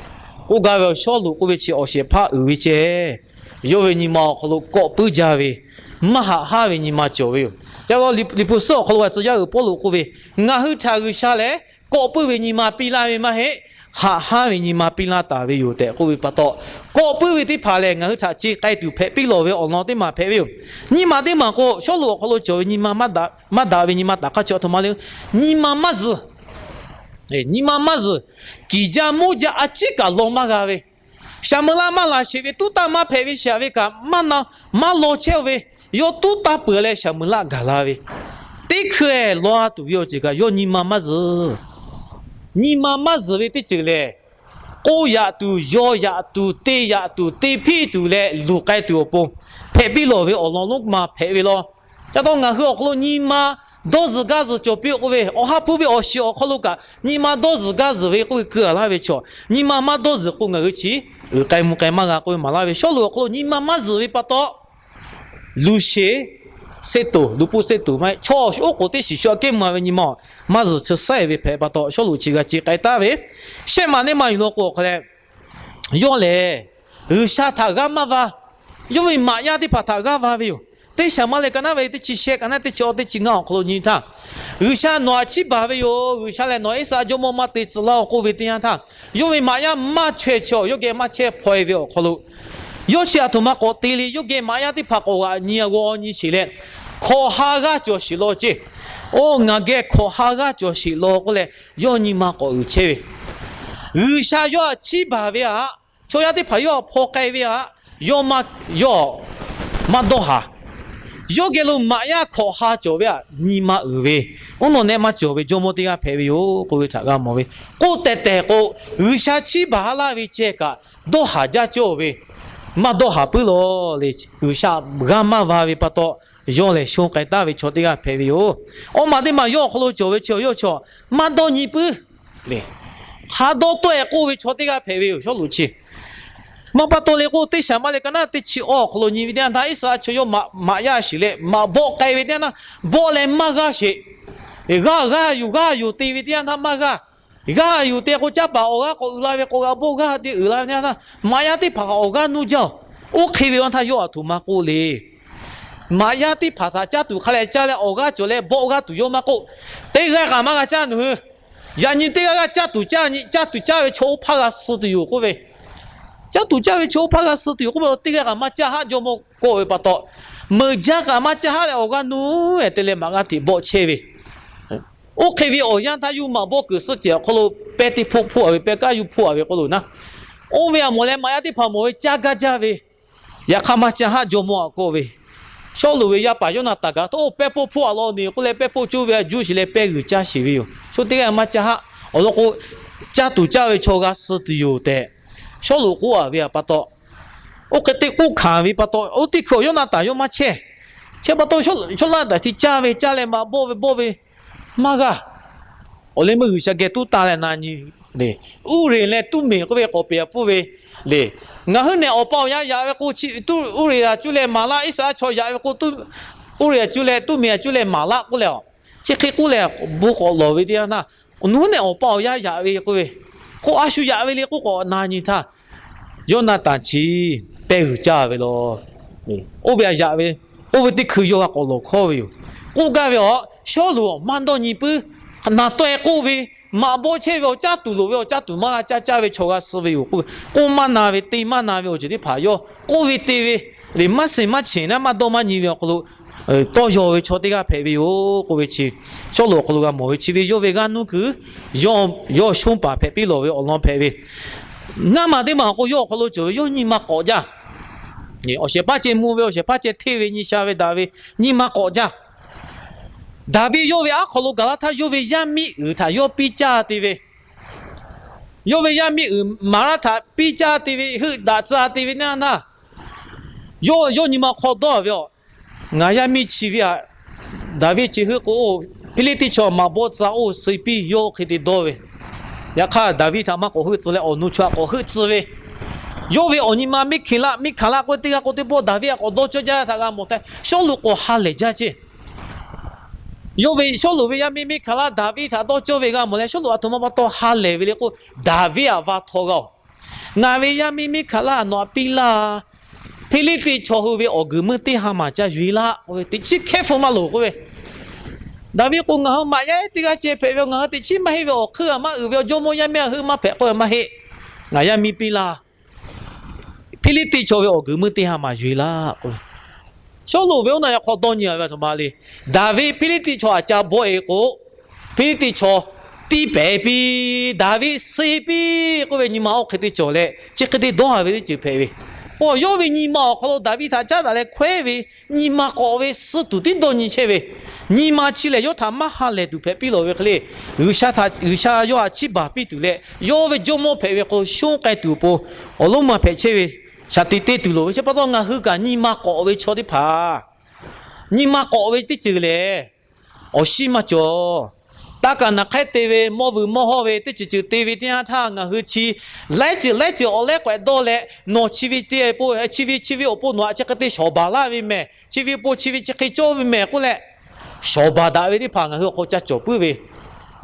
K'oˆ gaˇ ve awˬ Sawˉluꞈ k'oˆ ve chi awˬ shehˍ hpaˇ uiˍ ve ceh, yawˇ ve nyi ma awˬ hk'aw lo kawˆ puiˉ jaˇ ve, maˇ haꞈ haˉ ve nyi ma cawˬ ve yoˬ. Ca lo Liꞈ hpu suhˉ awˬ hk'aw lo g'a tcuh yaˇ uiˍ Pawˇluꞈ k'oˆ ve, ngaˬ hui htaꞈ G'uiˬsha lehˬ kawˆ puiˉ ve nyi ma piˇ laˇ ve maˇ heˆ, haꞈ haˉ ve nyi ma piˇ laˇ taˍ ve yoˬ tehꞈ k'oˆ ve pa taw, kawˆ puiˉ ve teˇ hpaˍ lehˬ ngaˬ hui htaꞈ ce k'ai tuˬ hpehꞈ piˇ lawˬ ve awˬ lawn teˇ maˬ hpehꞈ ve yoˬ. Nyi ma teˇ maˬ k'o Sawˉluꞈ awˬ hk'aw lo cawˬ ve nyi ma maˇ daꞈ ve nyi ma taˍ hk'aˇ chi aˬ htoꞈ ma le, nyi ma maˇ zuhˬ. Nyi ma maˇ zuhˬ. Kiˬ jaˇ moˇ jaˇ a ciˉ kaꞈ law maˇ g'a ve, Saˍmoˍeˍlaˆ maˇ laˬ sheˍ ve, tuˉ tanˇ maˇ hpehꞈ ve shaˍ ve kaꞈ maˇ na, maˇ law chehˇ-o ve, yawˇ tuˉ tanˇ peuˬ leh Saˍmoˍeˍlaˆ gaˬ la ve, teˇ hkui-eh law tuˬ ve awˬ ceuˬ kaꞈ yawˇ nyi ma maˇ zuhˬ. Nyi ma maˇ zuhˬ ve teˇ ceuˬ lehˬ, k'oˆ yaꞈ tuˬ, yaw yaꞈ tuˬ, te yaꞈ tuˬ, te hpiˇ tuˬ leh luˬ k'ai tuˬ awˬ pon hpehꞈ piˇ lawˬ ve awˬ lawn lonˉ ma hpehꞈ ve law. Ca taw ngaˬ hui awˬ hk'aw lo nyi ma dawˇ zuhˬ gaˇ zuhˬ cawˬ piˇ-oˆ k'oˆ ve, awˬ ha hpu ve awˬ shiˍ awˬ hk'aw lo kaꞈ nyi ma dawˇ zuhˬ gaˇ zuhˬ ve k'oˆ ve keu-a laˇ ve chaw, nyi ma maˇ dawˇ zuhˬ k'o ngaˬ hui chi uiˍ k'ai mvuh k'ai maˇ g'a k'oˆ ve maˍ laˇ ve. Sawˉluꞈ awˬ hk'aw lo nyi ma maˇ zuhˬ ve pa taw, luˬ sheˍ seˆ toˬ, luˬ pon seˆ toˬ maˇ heˆ, chaw awˬ shiˍ oˉ k'oˍ teˇ shiˍ shu aꞈ kehˉ mvuh-a ve nyi ma maˇ zuhˬ chi saiˉ ve hpehꞈ pa taw Sawˉluꞈ chi g'a ce k'ai taˍ ve. Shehˆ maˬ neˇ maˬ yuˬ law k'o awˬ hk'a leh, yawˇ lehˬ G'uiˬsha htaꞈ g'aˇ maˇ va. Yawˇ ve maꞈ yaˇ teˇ hpaˍ htaꞈ g'aˇ va ve yoˬ. Teˇ Saˍmoˍeˍlaˆ ka naˉ ve teˇ chi shehˆ ka naˉ teˇ chi awˇ teˇ chi ngaˇ awˬ hk'aw lo nyi htaˇ, G'uiˬsha nawˬ htaꞈ chiˇ baˬ ve yoˬ, G'uiˬsha lehˬ nawˬ Iˉsaˍreˍlaˆ jawˇmawˇ maˇ te tcuh laˇ-oˬ k'oˆ ve teˇ yanˇ htaˇ, yawˇ ve maꞈ yaˇ maˇ chaweh chaweh yawˇ geh maˇ chehˇ hpaw-e ve awˬ hk'aw lo, yawˇ chi aˬ htoꞈ ma k'awꞈ te le. Yawˇ geh maꞈ yaˇ teˇ hpaˍ k'awꞈ g'aꞈ nyi g'aw nyi sheˍ leh, hkawꞈ ha g'aˇ cawˬ sheˍ law ceˇ. Oˇ, ngaˬ geh hkawꞈ ha g'aˇ cawˬ sheˍ law k'oˆ leh, yawˇ nyi ma k'awꞈ uiˍ chehˇ ve. G'uiˬsha yawˇ htaꞈ chiˇ baˬ ve htaꞈ, chaw yaˇ teˇ hpaˍ yawˇ htaꞈ hpaw k'ai ve htaꞈ, yawˇ maˇ, yawˇ maˇ dawˇ haˍ. Yawˇ geh lo maꞈ yaˇ hkawꞈ ha cawˬ ve htaꞈ nyi ma uiˍ ve, oˇ nawˬ nehˆ maˇ cawˬ ve jawˇmawˇ teˇ g'aˇ hpehꞈ ve yoˬ k'oˆ ve htaꞈ g'a mawˬ ve. K'oˆ tehˬ tehˬ k'o, G'uiˬsha chiˇ baˬ ha laˇ ve ceh kaꞈ, dawˇ haˍ jaˇ cawˇ ve, maˇ dawˇ haˍ puiˉ law le. G'uiˬsha g'aˇ maˇ va ve pa taw, yawˇ lehˬ shonˇ k'ai taˍ ve chaw teˇ g'aˇ hpehꞈ ve yoˬ. Awˇ maˬ teˇ maˬ yawˇ awˬ hk'aw lo cawˬ ve chi yawˇ chaw maˇ dawˇ nyi puiˉ le. Hk'a dawˇ tawˆ-e k'oˆ ve chaw teˇ g'aˇ hpehꞈ ve yoˬ. Sawˉluꞈ chi maˇ pa taw le k'o, teˇ Saˍmoˍeˍlaˆ ka naˉ teˇ chi awˇ awˬ hk'aw lo nyi ve teˇ yanˇ htaˇ, Iˉsaˍreˍlaˆ chaw yawˇ maꞈ yaˇ shiˍ leh maꞈ bawˆ k'ai ve teˇ yanˇ htaˇ, bawˆ leh maˇ g'aˇ sheˍ. G'aˇ g'aˇ yuˬ g'aˇ yuˬ te ve teˇ yanˇ htaˇ maˇ g'aˇ. G'aˇ yuˬ te k'o, caˇ paˍ awˬ g'aˇ k'awꞈ uiˍ la ve k'awꞈ g'a bawˆ g'aˇ te uiˍ la ve teˇ yanˇ htaˇ, maꞈ yaˇ teˇ hpaˍ htaꞈ awˬ g'aˇ nuˇ jaˇ-oˬ. Oˇ hk'e ve awˬ htaˇ yawˇ aˬ htoꞈ ma k'oˆ le. Maꞈ yaˇ teˇ hpaˍ htaꞈ caˇ tuˬ hk'a leh caˇ leh awˬ g'aˇ cawˬ leh bawˆ g'aˇ tuˬ yawˇ maˇ k'oˆ. Teˇ g'aˇ kaꞈ maˇ g'a caˇ nawˬ hui. Yaꞈ nyi teˇ g'aˇ g'aˇ caˇ tuˬ caˇ nyi, caˇ tuˬ caˇ ve chaw oˇ hpaˇ g'a suh tuˬ yoˬ k'oˆ ve. Caˇ tuˬ caˇ ve chaw oˇ hpaˇ g'a suh tuˬ yoˬ k'oˆ ve, teˇ g'aˇ kaꞈ maˇ caˇ haˆ jawˇ mawˇ k'oˆ ve pa taw, meuˬ jaˇ kaꞈ maˇ caˇ haˆ leh awˬ g'aˇ nuˇ te leh maꞈ g'aˇ hteꞈ bawˆ chehˇ ve, oˇ hk'e ve awˬ yanˇ htaˇ yuˬ maꞈ bawˆ kuiˬ suhˉ cehˬ awˬ hk'aw lo pehˇ teˇ hpoˆ hpoˆ a ve, pehˇ kaˉ yuˬ hpoˆ a ve k'oˆ lo naˉ, oˇ ve a mawˬ leh maꞈ yaˇ teˇ hpaˍ mawˬ ve caˇ gaˇ jaˇ ve, yaꞈ hk'aˇ maˇ caˇ haˆ jawˇ mawˇ a k'oˆ ve, Sawˉluꞈ ve yaˇ paˍ Yawˇnaˍtanˍ kaꞈ, Oˇ, pehˇ hpoˆ hpoˆ a law neˬ k'oˆ leh, pehˇ hpoˆ coˇ ve a juˇ sheˍ leh pehˇ g'uiˬ caˇ sheˍ ve yoˬ. Chaw teˇ g'aˇ maˇ caˇ haˆ. Awˬ lawn k'o, caˇ tuˬ caˇ ve chaw g'a suh tuˬ yoˬ tehꞈ Sawˉluꞈ k'oˆ a ve pa taw, oˇ hk'e te k'oˆ hkanˍ ve pa taw, oˇ teˇ hkui awˬ Yawˇnaˍtanˍ yawˇ maˇ chehˇ. Chehˇ pa taw, Yawˇnaˍtanˍ chi caˇ ve caˇ leh maꞈ bawˆ ve bawˆ ve maˇ g'a. Awˬ leh meuˇ G'uiˬsha geh tuˉ taˇ leh na nyi le. Uˇreˍ leh Tuˇmeˍ k'oˆ ve k'awꞈ peꞈ a pfuhˇ ve le. Ngaˬ hui nehˬ awˬ pa awˬ yaˇ yaꞈ ve k'o, Uˇreˍ yaꞈ cuˇ leh maˍ laˆ, Iˉsaˍreˍlaˆ chaw yaꞈ ve k'o, Uˇreˍ yaꞈ cuˇ leh Tuˇmeˍ yaꞈ cuˇ leh maˍ laˆ k'oˆ leh, chi hk'e k'oˆ leh bon k'awꞈ lawˬ ve teˇ yanˇ htaˇ, nawˬ hui nehˬ awˬ pa awˬ yaˇ yaꞈ ve k'oˆ ve, k'o a shu yaꞈ ve le k'oˆ k'awꞈ na nyi htaˇ, Yawˇnaˍtanˍ chi pehˇ g'uiˬ caˇ ve law. Oˇ ve a yaꞈ ve, oˇ ve teˇ hkui yawˇ g'a k'awꞈ lawˬ hkawˇ ve yoˬ. K'oˆ gaˇ ve a, Sawˉluꞈ maˇ dawˇ nyi puiˉ, naˍ taweh k'oˆ ve, maꞈ bawˆ chehˇ ve awˬ caˇ tuˬ loˍ ve awˬ caˇ tuˬ maˇ g'a caˇ caˇ ve chaw g'a suh ve yoˬ k'oˆ ve, k'oˆ maˇ na ve te maˇ na ve awˬ ceuˬ teˇ hpaˍ yawˇ k'oˆ ve te ve, le maˇ seˍ maˇ cheˍ naˉ maˇ dawˇ maˇ nyi ve awˬ hk'aw lo tawˇ yaw ve chaw teˇ g'aˇ hpehꞈ ve yoˬ k'oˆ ve chi, Sawˉluꞈ awˬ hk'aw lo g'a mawˬ ve chi ve yawˇ ve g'aˇ nuˇ kuiˬ, yawˇ shonˇ paˍ hpehꞈ piˇ lawˬ ve awˬ lawn hpehꞈ ve, ngaˇ maˬ teˇ maˬ k'o yawˇ awˬ hk'aw lo cawˬ ve yawˇ nyi ma k'awꞈ jaˇ. Awˬ shehˍ hpaˇ ceh mvuh ve, awˬ shehˍ hpaˇ ceh hteˇ ve, nyi sha ve daꞈ ve, nyi ma k'awꞈ jaˇ. Daˍviˆ yawˇ ve aˉ hk'aw lo gaˬ laˇ htaˇ, yawˇ ve yaˇ miˇ uiˍ htaꞈ yawˇ piˇ caˇ te ve, yawˇ ve yaˇ miˇ uiˍ maˍ laˇ htaꞈ piˇ caˇ te ve, heuˆ daꞈ tcuh te ve naˉ naˉ, yawˇ nyi ma hk'aw dawˇ ve a, ngaˬ yaˇ miˇ chi ve a, Daˍviˆ chi heuˆ k'o, Hpiˇliˇtiˆ chaw maꞈ bawˆ tcuh oˇ suh piˇ yawˇ hk'e te dawˇ ve. Yaꞈ hk'aˇ Daˍviˆ htaꞈ maˇ k'awꞈ heuˆ tcuh leh awˬ nu chaw htaꞈ k'awꞈ heuˆ tcuh ve, yawˇ ve awˬ nyi ma Miˇhkeˍlaˆ, Miˇhkaˍlaˆ k'oˆ ve teˇ g'aˇ k'o teˇ pawˆ Daˍviˆ htaꞈ k'awꞈ dawˇ cawˇ jaˇ htaꞈ g'a mawˬ htaˇ, Sawˉluꞈ k'awꞈ ha lehˬ jaˇ ceˇ. Yawˇ ve Sawˉluꞈ ve yaˇ miˇ Miˇhkaˍlaˆ Daˍviˆ htaꞈ dawˇ cawˇ ve g'a mawˬ leh, Sawˉluꞈ a htoꞈ ma pa taw ha lehˬ ve le k'o, Daˍviˆ htaꞈ va htaw g'a oˬ. Ngaˬ ve yaˇ miˇ Miˇhkaˍlaˆ nawˬ htaꞈ piˇ laˇ. Hpiˇliˇtiˆ chaw hui ve awˬ guiˬ meuˇ teˇ ha maˬ ca yuˬ e laˇ k'oˆ ve, teꞈ chiˉ hkehˉ hpu maˇ loˍ k'oˆ ve. Daˍviˆ k'o, ngaˬ hui maꞈ yaˇ teˇ g'aˇ ceh hpehꞈ ve, ngaˬ hui teꞈ chiˉ maˇ heˆ ve, awˬ hkui maˇ uiˍ ve, awˬ jawˇmawˇ yaˇ miˇ a heuˆ maˇ hpehꞈ k'oˆ ve maˇ heˆ. Ngaˬ yaˇ miˇ piˇ laˇ. Hpiˇliˇtiˆ chaw ve awˬ guiˬ meuˇ teˇ ha maˬ yuˬ e laˇ k'oˆ ve. Sawˉluꞈ ve oˇ naˆ yaꞈ hk'aw dawˇ nyi a ve a htoꞈ ma le. Daˍviˆ Hpiˇliˇtiˆ chaw htaꞈ ca bawˆ e k'o, Hpiˇliˇtiˆ chaw tiˇ pehˍ piˇ, Daˍviˆ suh piˇ k'oˆ ve nyi ma oˇ hk'e te cawˬ leh, chi hk'e te dawˇ a ve teˇ ceuˬ hpehꞈ ve. Oˇ, yawˇ ve nyi ma awˬ hk'aw lo Daˍviˆ htaꞈ caˉ daꞈ leh hkawehˉ ve, nyi ma k'awꞈ ve suh tuˬ tiˉ dawˇ nyi chehˇ ve, nyi ma chi lehˬ yawˇ htaꞈ maˇ ha lehˬ tuˬ hpehꞈ piˇ lawˬ ve hk'e le, G'uiˬsha htaꞈ, G'uiˬsha yawˇ htaꞈ chiˇ baˬ piˇ tuˬ leh, yawˇ ve jawˇmawˇ hpehꞈ ve hk'aw lo shonˉ k'ai tuˬ awˬ pon awˬ lonˉ ma hpehꞈ chehˇ ve, shaˍ tiꞈ te tuˬ loˍ ve chi pa taw ngaˬ hui kaꞈ nyi ma k'awꞈ ve chaw teˇ hpaˍ, nyi ma k'awꞈ ve teˇ ceuˬ lehˬ, awˬ shinˉ maˇ cawˬ. Taˇ kaꞈ naˬ hk'ehˉ te ve, mawˇ vuiˬ mawˇ hawˇ ve teˇ ceuˬ ceuˬ te ve teˇ yanˇ htaˇ ngaˬ hui chi laiˉ ceuˬ laiˉ ceuˬ awˬ lehˉ k'awehꞈ dawˇ leh, nawˬ chi ve te po, chi ve chi ve awˬ pon nawˬ htaꞈ chi hk'e te shawˍ baˬ laˇ ve mehˬ, chi ve po chi ve chi hk'e cawˇ ve mehˬ k'oˆ leh, shawˍ baˬ daꞈ ve teˇ hpaˍ ngaˬ hui awˬ hk'aw ca cawˬ puiˉ ve.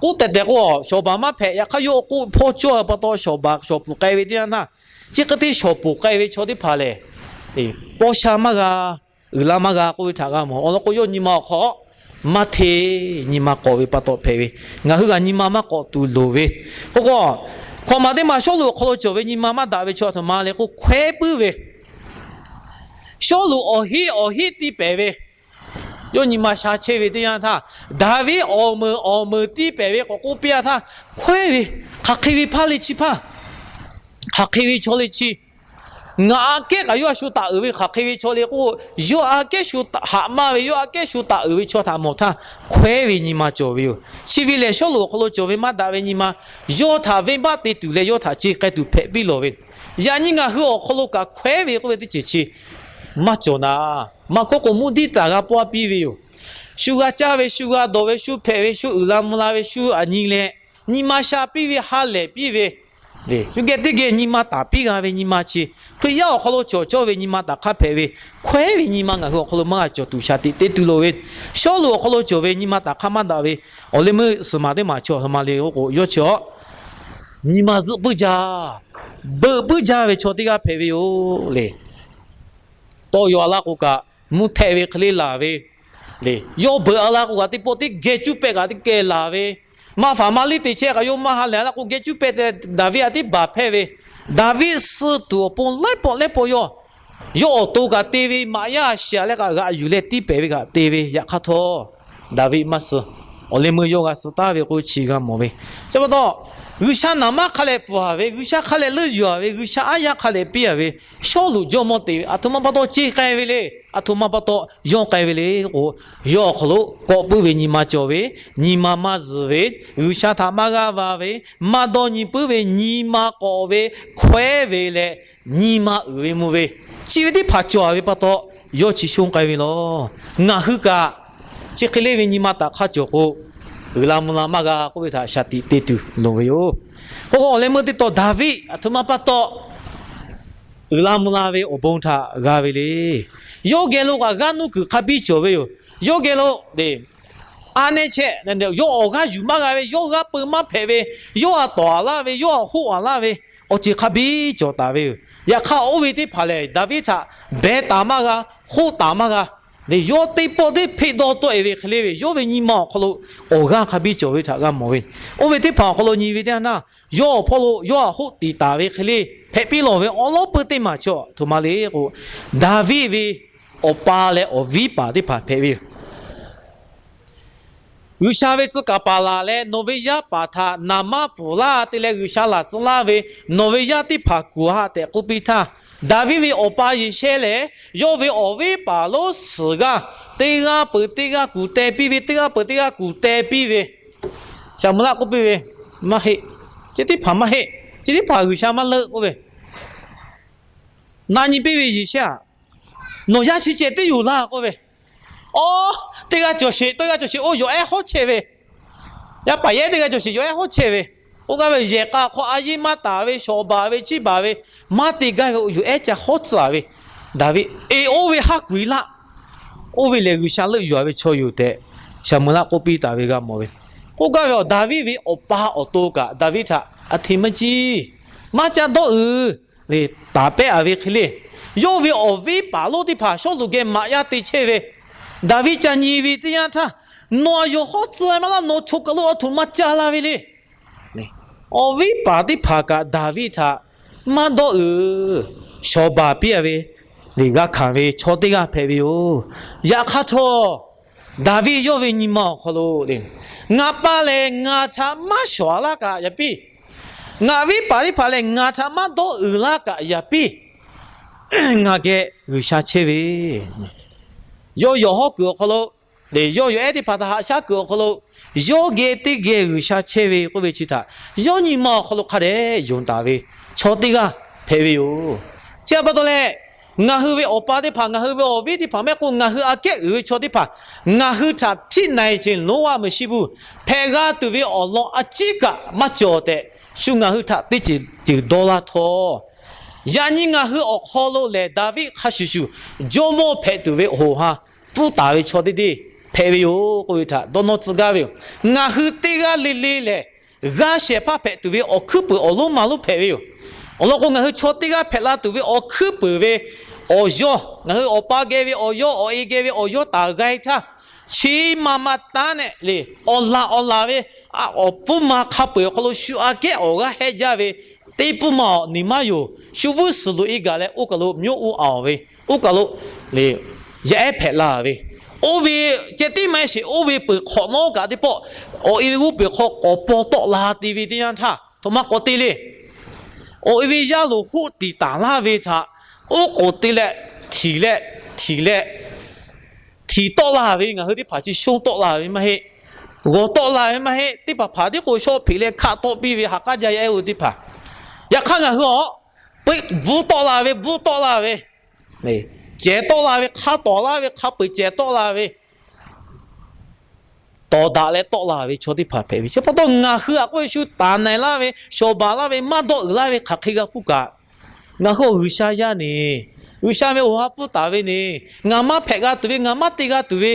K'oˆ tehꞈ tehꞈ k'o, shawˍ baˬ maˇ hpehꞈ. Yaꞈ hk'aˇ yawˇ k'oˆ hpawˇ cawˇ pa taw shawˍ baˬ shawˍ puˍ k'ai ve teˇ yanˇ htaˇ, chi hk'e te shawˍ puˍ k'ai ve chaw teˇ hpaˍ lehˬ, paw sha maˇ g'a, uiˍ la maˇ g'a k'oˆ ve htaꞈ g'a mawˬ. Awˬ lawn k'o, yawˇ nyi ma awˬ hk'aw maˇ hteˇ, nyi ma k'awꞈ ve pa taw hpehꞈ ve. Ngaˬ hui kaꞈ nyi ma maˇ k'awꞈ tuˬ loˍ ve. K'o k'o, hkawꞈ maˬ teˇ maˬ Sawˉluꞈ awˬ hk'aw lo cawˬ ve nyi ma maˇ daꞈ ve chaw a htoꞈ ma le k'o, hkawehˉ puiˉ ve. Sawˉluꞈ awˬ hinˉ awˬ hinˉ tiˇ pehˍ ve, yawˇ nyi ma sha chehˇ ve teˇ yanˇ htaˇ, Daˍviˆ awˬ meuˍ awˬ meuˍ tiˇ pehˍ ve k'awꞈ k'oˆ piˇ a htaˇ, hkawehˉ ve, hk'aˬ hk'e ve hpaˇ le chi hpaˇ, hk'aˬ hk'e ve chaw le chi, ngaˬ aꞈ kehˉ kaꞈ yawˇ a shu taˍ uiˍ ve hk'aˬ hk'e ve chaw le k'o, yawˇ aꞈ kehˉ shu haꞈ maˇ ve, yawˇ aꞈ kehˉ shu taˍ uiˍ ve chaw htaꞈ mawˬ htaˇ, hkawehˉ ve nyi ma cawˬ ve yoˬ. Chi ve lehˬ, Sawˉluꞈ awˬ hk'aw lo cawˬ ve maˇ daꞈ ve nyi ma, yawˇ htaꞈ venˇbaˆ te tuˬ leh yawˇ htaꞈ ce k'ai tuˬ hpehꞈ piˇ lawˬ ve. Yaꞈ nyi ngaˬ hui awˬ hk'aw lo kaꞈ hkawehˉ ve k'oˆ ve teˇ ceuˬ chi maˇ cawˬ naˍ. Maˇ k'oˆ k'o, mvuhˇ diˇ taˍ g'a pawˇ piˇ ve yoˬ. Shu g'a caˇ ve, shu g'a dawˬ ve, shu hpehꞈ ve, shu uiˍ la mvuh la ve, shu aꞈ nyi leh, nyi ma sha piˇ ve, ha lehˬ piˇ ve, shu geh teˇ geh nyi ma taˍ piˇ g'a ve nyi ma chi, Hkriꞈ yaˇ awˬ hk'aw lo cawˬ cawˇ ve nyi ma taꞈ hk'aˇ hpehꞈ ve, hkawehˉ ve nyi ma ngaˬ hui awˬ hk'aw lo maˇ g'a cawˬ tuˬ shaˍ tiꞈ te tuˬ loˍ ve. Sawˉluꞈ awˬ hk'aw lo cawˬ ve nyi ma taꞈ hk'aˇ maˇ daꞈ ve, awˬ leh meuˇ suhˍ maˬ teˇ maˬ chi a htoꞈ ma le k'o, yawˇ chi a nyi ma zuhˆ puiˉ jaˇ, beuꞈ puiˉ jaˇ ve chaw teˇ g'aˇ hpehꞈ ve yoˬ le. Tawˇ yaw a laˇ k'o kaꞈ, mvuhˇ htehˆ ve hk'e le laˬ ve le. Yawˇ beuꞈ a laˇ k'o kaꞈ, teˇ pawˆ teˇ geh cuˇ pehˆ kaꞈ teˇ geh laˬ ve. Maˇ faˍ maˇ liˇ te chehˇ kaꞈ yawˇ maˇ ha lehˬ a laˇ k'o, geh cuˇ pehˆ te Daˍviˆ a tiˉ baˬ hpehˇ ve. Daˍviˆ suh tuˬ awˬ pon laiˉ pawˆ laiˉ pawˆ yawˇ, yawˇ awˬ to kaꞈ te ve maꞈ yaˇ shiˍ leh kaꞈ g'aꞈ yuˬ leh tiˇ pehˍ ve kaꞈ te ve, yaꞈ hk'aˇ htawˇ Daˍviˆ maˇ suh. Awˬ leh meuˇ yawˇ g'a suh taˍ ve k'o chi g'a mawˬ ve. Chi pa taw, G'uiˬsha naˍ manˇ hk'a leh pfuhˍ-a ve, G'uiˬsha hk'a leh leuˆ yuˬ-a ve, G'uiˬsha aˉ yaˇ hk'a leh piˇ-a ve, Sawˉluꞈ jawˇmawˇ te ve, aˬ htoꞈ ma pa taw ce k'ai ve le. Aˬ htoꞈ ma pa taw yawˇ k'ai ve le k'o, yawˇ awˬ hk'aw lo kawˆ puiˉ ve nyi ma cawˬ ve, nyi ma maˇ zuhˬ ve, G'uiˬsha htaꞈ maˇ g'aˇ va ve, maˇ dawˇ nyi puiˉ ve nyi ma k'awꞈ ve hkawehˉ ve leh, nyi ma uiˍ ve mvuh ve, chi ve teˇ hpaˍ cawˬ-a ve pa taw, yawˇ chi shonˇ k'ai ve lawˬ. Ngaˬ hui kaꞈ chi hk'e le ve nyi ma taꞈ hk'aˇ cawˬ k'o, uiˍ la mvuh la maˇ g'a k'oˆ ve htaꞈ shaˍ tiꞈ te tuˬ loˍ ve yoˬ. K'o k'o, awˬ leh meuˇ teˇ taw Daˍviˆ aˬ htoꞈ ma pa taw uiˍ la mvuh la ve awˬ bon htaꞈ g'a ve le. Yawˇ geh lo kaꞈ g'aˇ nuˇ kuiˬ hk'a biˇ cawˬ ve yoˬ. Yawˇ geh lo a nehˇ chehˇ, yawˇ awˬ g'aˇ yuˬ maˇ g'a ve, yawˇ g'aˇ peu maˇ hpehꞈ ve, yawˇ a tawˍ-a laˇ ve, yawˇ a hoˆ-a laˇ ve, awˬ ceuˬ hk'a biˇ cawˬ taˍ ve yoˬ. Yaꞈ hk'aˇ, oˇ ve teˇ hpaˍ lehˬ Daˍviˆ htaꞈ behˬ taˍ maˇ g'a, hoˆ taˍ maˇ g'a. Yawˇ teˇ pawˆ teˇ hpeˆ dawˇ tawˆ-e ve hk'e le ve, yawˇ ve nyi ma awˬ hk'aw lo awˬ g'aˇ hk'a biˇ cawˬ ve htaꞈ g'a mawˬ ve. Oˇ ve teˇ hpaˍ awˬ hk'aw lo nyi ve teˇ yanˇ, yawˇ awˬ hpawˇ lo yawˇ htaꞈ hoˆ tiˍ taˍ ve hk'e le hpehꞈ piˇ lawˬ ve awˉ lawˉ peuˇ teˇ maˬ chi aˬ htoꞈ ma le k'o, Daˍviˆ ve awˬ pa leh awˬ viˉ paˍ teˇ hpaˍ hpehꞈ ve yoˬ. G'uiˬsha ve tcuh kaˍ paˍ laˬ leh nawˬ ve yaˇ paˍ htaꞈ naˍ manˇ pfuhˍ laˇ te leh G'uiˬsha laˬ tcuh laˇ ve nawˬ ve yaˇ teˇ hpaˍ kuˬ-a tehꞈ k'oˆ piˇ htaˇ, Daˍviˆ ve awˬ pa Yeˍshehˇ lehˬ, yawˇ ve awˬ viˉ paˍ lonˉ suhˍ g'aˇ teˇ g'aˇ peuˬ teˇ g'aˇ kuˬ teh piˇ ve, teˇ g'aˇ peuˬ teˇ g'aˇ kuˬ teh piˇ ve, Saˍmo laˆ k'oˆ piˇ ve, maˇ heˆ. Chi teˇ hpaˍ maˇ heˆ. Chi teˇ hpaˍ G'uiˬsha maˇ leuˆ k'oˆ ve, na nyi piˇ ve Yeˍshehˇ-aˬ, nawˬ yaˇ chi ceh teˇ yoˬ laˇ k'oˆ ve, aw, teˇ g'aˇ cawˬ sheˍ, teˇ g'aˇ cawˬ sheˍ, oˇ yawˬ ehˉ hawˉ chehˇ ve, yaˇ paˍ yehˉ teˇ g'aˇ cawˬ sheˍ yawˬ ehˉ hawˉ chehˇ ve, oˇ g'aˇ ve yehˬ k'a hk'aw a yeˇ maˇ taˍ ve, shawˍ baˬ ve, chiˇ baˬ ve, maˇ te gaˇ ve, yawˬ ehˉ ca hawˉ tcuhˍ-a ve, Daˍviˆ, eˬ, oˇ ve haˉ kuiˬ laˇ. Oˇ ve lehˬ G'uiˬsha leuˆ yuˬ-a ve chaw yoˬ tehꞈ, Saˍmo laˆ k'oˆ piˇ taˍ ve g'a mawˬ ve. K'oˆ gaˇ ve, Daˍviˆ ve awˬ pa awˬ to kaꞈ Daˍviˆ htaꞈ a hteꞈ maˇ ciˇ, maˇ caˇ dawˇ uiˍ le, taˍ pehˉ-a ve hk'e le. Yawˇ ve awˬ viˉ paˍ lonˉ teˇ hpaˍ Sawˉluꞈ geh maꞈ yaˇ te chehˇ ve, Daˍviˆ ca nyi ve teˇ yanˇ htaˇ, nawˬ-aˬ yawˬ hawˉ tcuhˍ maˇ laˇ, nawˬ choˬ kaˬ lo aˬ htoꞈ ma ca la ve le. Awˬ viˉ paˍ teˇ hpaˍ kaꞈ Daˍviˆ htaꞈ maˇ dawˇ uiˍ, shawˍ baˬ piˇ-a ve, g'a hkanˍ ve chaw teˇ g'aˇ hpehꞈ ve yoˬ. Yaꞈ hk'aˇ htawˇ, Daˍviˆ yawˇ ve nyi ma awˬ hk'aw lo, ngaˬ pa lehˬ ngaˬ htaꞈ maˇ shawˍ laˇ kaꞈ yaꞈ piˇ, ngaˬ viˉ paˍ teˇ hpaˍ lehˬ ngaˬ htaꞈ maˇ dawˇ uiˍ laˇ kaꞈ yaꞈ piˇ, ngaˬ geh G'uiˬsha chehˇ ve, yawˇ yawˬ hawˉ kuiˬ awˬ hk'aw lo, yawˇ yawˬ ehˉ teˇ hpaˍ htaꞈ haꞈ shaˉ kuiˬ awˬ hk'aw lo, yawˇ geh teˇ geh G'uiˬsha chehˇ ve k'oˆ ve chi htaꞈ yawˇ nyi ma awˬ hk'aw lo hk'a dehꞈ yonˍ taˍ ve chaw teˇ g'aˇ hpehꞈ ve yoˬ. Chi htaꞈ pa taw leh, ngaˬ hui ve awˬ pa teˇ hpaˍ, ngaˬ hui ve awˬ viˉ teˇ hpaˍ mehˆ k'o, ngaˬ hui aꞈ kehˉ uiˍ ve chaw teˇ hpaˍ ngaˬ hui htaꞈ hpiˆ na-e ce lonˉ vaˇ meuˍ shiˍ buˬ hpehꞈ g'a tuˬ ve awˬ lawn a ciˉ kaꞈ maˇ cawˬ tehꞈ, shu ngaˬ hui htaꞈ teˇ ceuˬ ceuˬ dawˇ laˇ htawˇ, yaꞈ nyi ngaˬ hui awˬ hk'aw lo lehˬ Daˍviˆ hk'a shuˍ shuˍ jawˇmawˇ hpehꞈ tuˬ ve hoꞈ ha pfuhˇ taˍ ve chaw teˇ deˇ hpehꞈ ve yoˬ k'oˆ ve htaꞈ dawˇ nawˇ tcuh gaˇ ve yoˬ. Ngaˬ hui teˇ g'aˇ le le lehˬ, g'aˇ shehˍ hpaˇ hpehꞈ tuˬ ve awˬ hkuiˉ puiˍ awˬ lonˉ ma lonˉ hpehꞈ ve yoˬ. Awˬ lawn k'o, ngaˬ hui chaw teˇ g'aˇ hpehꞈ la tuˬ ve awˬ hkuiˉ puiˍ ve awˬ yawˇ, ngaˬ hui awˬ pa geh ve awˬ yawˇ, awˬ e geh ve awˬ yawˇ taˍ g'a-e htaˇ, chi ma ma taˉ nehˆ le, awˬ laˬ awˬ laˬ ve awˬ pfuhˇ ma hk'a peu-eˬ awˬ hk'aw lo shu aꞈ kehˉ awˬ g'aˇ hehˆ jaˇ ve teˇ pfuhˇ ma awˬ niˬ maˇ yoˬ. Shu vuiˇ suhˍ loꞈ-e gaˬ leh oˇ kaˬ lo myoˇ oˇ a-awˬ ve, oˇ kaˬ lo le, yaˇ ehˉ hpehꞈ la ve, oˇ ve ceh tiˉ maˇ heˆ sheˍ, oˇ ve peuˬ hk'awꞈ nawˉ kaꞈ teˇ pawˆ awˬ e ve g'uˇ peuˬ hk'aw k'awꞈ paw tawˆ la te ve teˇ yanˇ htaˇ, htoꞈ ma k'awꞈ te le. Awˬ e ve yaˇ loˍ hoˆ tiˍ taˍ laˇ ve htaꞈ oˉ k'oˍ te leh, htiˍ leh, htiˍ leh, htiˍ tawˆ la ve ngaˬ hui teˇ hpaˍ chi shonˇ tawˆ la ve maˇ heˆ. G'awˬ tawˆ la ve maˇ heˆ. Teˇ hpaˍ hpaˍ tiˉ k'o shawˆ hpeꞈ leh hkaˆ tawˆ piˇ ve ha k'aˉ jaˇ yaˇ ehˉ-oˬ teˇ hpaˍ. Yaꞈ hk'aˇ ngaˬ hui awˬ peuˆ bvuhˇ tawˆ la ve, bvuhˇ tawˆ la ve, cehˬ tawˆ la ve, hk'a tawˍ laˇ ve, hk'a peu-eˬ cehˬ tawˆ la ve, tawˍ daꞈ leh tawˆ la ve chaw teˇ hpaˍ hpehꞈ ve. Chi pa taw ngaˬ hui aꞈ k'oˆ ve shu taˍ na-e laˇ ve, shawˍ baˬ laˇ ve, maˇ dawˇ uiˍ laˇ ve hk'aˬ hk'e g'a hpuˇ kaꞈ, ngaˬ hui awˬ G'uiˬsha yaˇ neˬ, G'uiˬsha ve awˬ ha pfuhˇ taˍ ve neˬ, ngaˬ maˇ hpehꞈ g'a tuˬ ve, ngaˬ maˇ te g'a tuˬ ve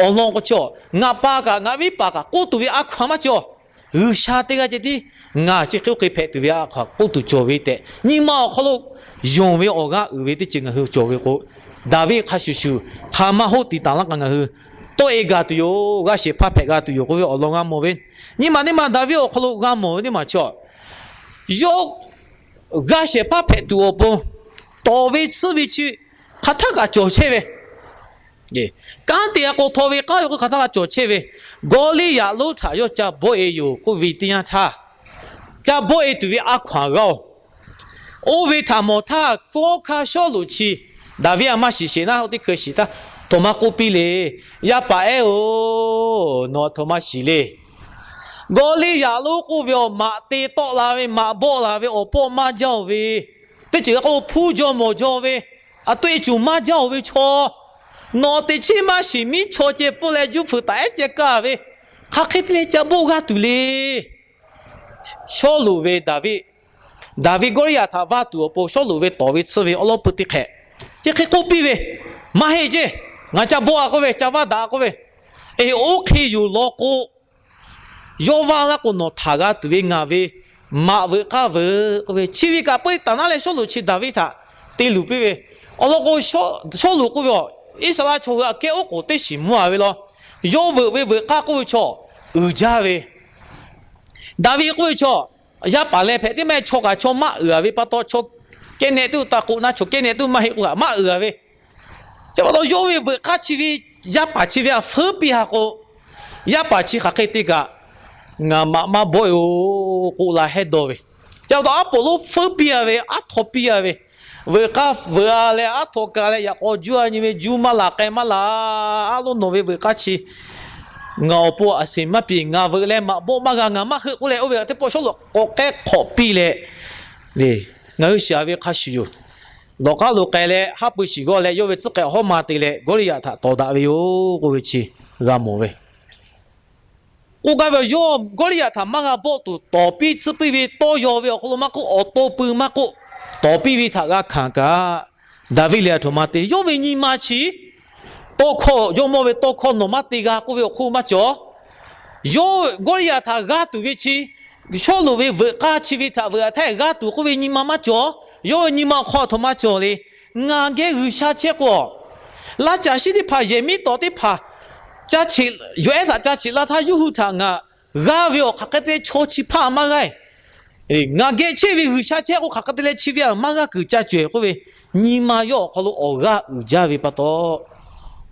awˬ lawn k'o, chaw ngaˬ pa kaꞈ ngaˬ viˉ paˍ kaꞈ k'oˆ tuˬ ve a hkaw-anˬ maˇ cawˬ. G'uiˬsha teˇ g'aˇ ceh tiˉ ngaˬ chi hk'e oˇ hk'e hpehꞈ tuˬ ve a hkaw-anˬ k'oˆ tuˬ cawˬ ve tehꞈ, nyi ma awˬ hk'aw lo yonˍ ve awˬ g'aˇ uiˍ ve teˇ ceuˬ ngaˬ hui cawˬ ve k'o, Daˍviˆ hk'a shuˍ shuˍ hk'aˬ ma hoˆ tiˍ taˍ laˇ k'o ngaˬ hui tawˆ-e gaˬ tuˬ yoˬ, g'aˇ shehˍ hpaˇ hpehꞈ g'a tuˬ yoˬ k'oˆ ve awˬ lawn g'a mawˬ ve. Nyi ma teˇ ma Daˍviˆ awˬ hk'aw lo g'a mawˬ ve teˇ ma chaw, yawˇ g'aˇ shehˍ hpaˇ hpehꞈ tuˬ awˬ pon, tawˍ ve tsuhˇ ve chi hk'aˬ htaˇ kaꞈ cawˬ chehˇ ve, kanˉ te a k'o htaw ve k'aˉ ve k'o hk'aˬ htaˇ kaꞈ cawˬ chehˇ ve, Gawˇliˇyaꞈ lonˉ htaꞈ yawˇ ca bawˆ e yoˬ k'oˆ ve teˇ yanˇ htaˇ, ca bawˆ e tuˬ ve a hkaw anˬ g'a oˬ. Oˇ ve htaꞈ mawˬ htaˇ, hkawˉ hk'a Sawˉluꞈ chi, Daˍviˆ a maˇ shiˍ sheˍ naˉ, oˇ teˇ hkui shiˍ htaˇ, htoꞈ ma k'oˆ piˇ le. Yaˇ paˍ ehˉ-oˬ, nawˬ htoꞈ ma shiˍ le. Gawˇliˇyaꞈ lonˉ k'oˆ ve awˬ maꞈ te tawˆ la ve, maꞈ bawˆ la ve awˬ pawˆ maˇ jaˇ-oˬ ve, teˇ ceuˬ k'o hpu jaw mawˬ jaw ve, a to e cuˬ maˇ jaˇ-oˬ ve chaw, nawˬ teꞈ chiˉ maˇ shiˍ miˉ chaw ceh pfuhˇ leh juˇ fuiˍ taˍ ehˉ ceh kaˇ ve, hk'aˬ hk'e te leh ca bawˆ g'a tuˬ le. Sawˉluꞈ ve Daˍviˆ, Daˍviˆ Gawˇliˇyaꞈ htaꞈ vaˇ tuˬ awˬ pon Sawˉluꞈ ve tawˍ ve tsuhˇ ve awˉ lawˉ pui teˇ hk'ehꞈ, chi hk'e k'oˆ piˇ ve, Maˇ heˆ ceˇ, ngaˬ ca bawˆ a k'oˆ ve, ca vaˇ daꞈ a k'oˆ ve, eˬ, oˇ hk'e yoˬ law k'o, yawˇ vaˇ laˇ k'o nawˬ htaꞈ g'a tuˬ ve ngaˬ ve maꞈ veuꞈ k'aˇ veuꞈ k'oˆ ve, chi ve kaꞈ peuˇ taˍ naˉ leh Sawˉluꞈ chi Daˍviˆ htaꞈ te luˬ piˇ ve. Awˬ lawn k'o, Sawˉluꞈ k'oˆ ve, Iˉsaˍreˍlaˆ chaw hui aꞈ kehˉ oˉ k'oˍ teˇ shiˍ mvuhˇ a ve law. Yawˇ veuꞈ ve veuꞈ k'aˇ k'oˆ ve chaw uiˍ jaˇ ve, Daˍviˆ k'oˆ ve chaw, yaˇ paˍ leh hpehꞈ teˇ maˇ heˆ, chaw kaꞈ chaw maˇ uiˍ a ve pa taw, chaw kehˉ nehˆ tuˬ taˇ k'oˆ naˉ, chaw kehˉ nehˆ tuˬ maˇ heˆ k'o kaꞈ maˇ uiˍ a ve. Chi pa taw yawˇ ve veuꞈ k'aˇ chi ve, yaˇ paˍ chi ve aꞈ feuˉ piˇ ha k'o, yaˇ paˍ chi hk'aˬ hk'e te kaꞈ, ngaˬ maꞈ maˇ bawˆ e-oˬ k'oˆ la hehˉ dawˇ ve. Chi pa taw aˉ poꞈ lonˉ feuˉ piˇ a ve, aˉ htaw piˇ a ve, veuꞈ k'aˇ veuꞈ a leh aˉ htaw ka leh yaꞈ k'aw juˇ a nyi ve, juˇ maˇ laˬ k'ai maˇ laˬ, aˉ lonˉ nawˬ ve veuꞈ k'aˇ chi ngaˬ awˬ pon a seˍ maˇ piˇ, ngaˬ veuꞈ leh maꞈ bawˆ maˇ g'a, ngaˬ maˇ heuˆ k'oˆ leh, oˇ ve teˇ pawˆ Sawˉluꞈ k'awꞈ k'ehˉ hk'awꞈ piˇ leh, ngaˬ hui shiˍ a ve hk'a shuˍ yoˬ. Lawˬ k'aˉ lo k'ai leh haˉ pui shiˍ g'awˇ leh yawˇ ve tcuhˉ k'ehꞈ hawˉ ma te leh Gawˇliˇyaꞈ htaꞈ tawˍ daꞈ ve yoˬ k'oˆ ve chi g'a mawˬ ve. K'oˆ gaˇ ve, yawˇ Gawˇliˇyaꞈ htaꞈ maˇ g'a bawˆ tuˬ tawˍ piˇ tsuhˇ piˇ ve tawˇ yaw ve awˬ hk'aw lo maˇ k'oˆ, awˬ to pui maˇ k'oˆ, tawˍ piˇ ve htaꞈ g'a hkanˍ kaꞈ, Daˍviˆ lehˬ aˬ htoꞈ ma te, yawˇ ve nyi ma chi tawˇ hkawˇ, jawˇmawˇ ve tawˇ hkawˇ nawˬ maˇ te g'a k'oˆ ve awˬ hk'oˆ maˇ cawˬ. Yawˇ Gawˇliˇyaꞈ htaꞈ g'a tuˬ ve chi, Sawˉluꞈ ve veuꞈ k'aˇ chi ve htaꞈ veuꞈ a htaˇ g'a tuˬ k'oˆ ve nyi ma maˇ cawˬ. Yawˇ ve nyi ma awˬ hk'aw aˬ htoꞈ ma cawˬ le. Ngaˬ geh G'uiˬsha chehˇ k'o, laˇ caˬ shiˉ teˇ hpaˍ, yehˬ miˉ tawˍ teˇ hpaˍ, yawˬ ehˉ htaꞈ ca cheꞈ la htaˇ yawˇ hui htaꞈ ngaˬ g'a ve awˬ hk'aˬ hk'e te chaw chi hpaˇ maˇ g'a. Ngaˬ geh chehˇ ve G'uiˬsha chehˇ k'o hk'aˬ hk'e te leh chi ve aꞈ maˇ g'a kuiˬ ca cawehˬ k'oˆ ve, nyi ma yawˇ awˬ hk'aw lo awˬ g'aˇ uiˍ jaˇ ve pa taw,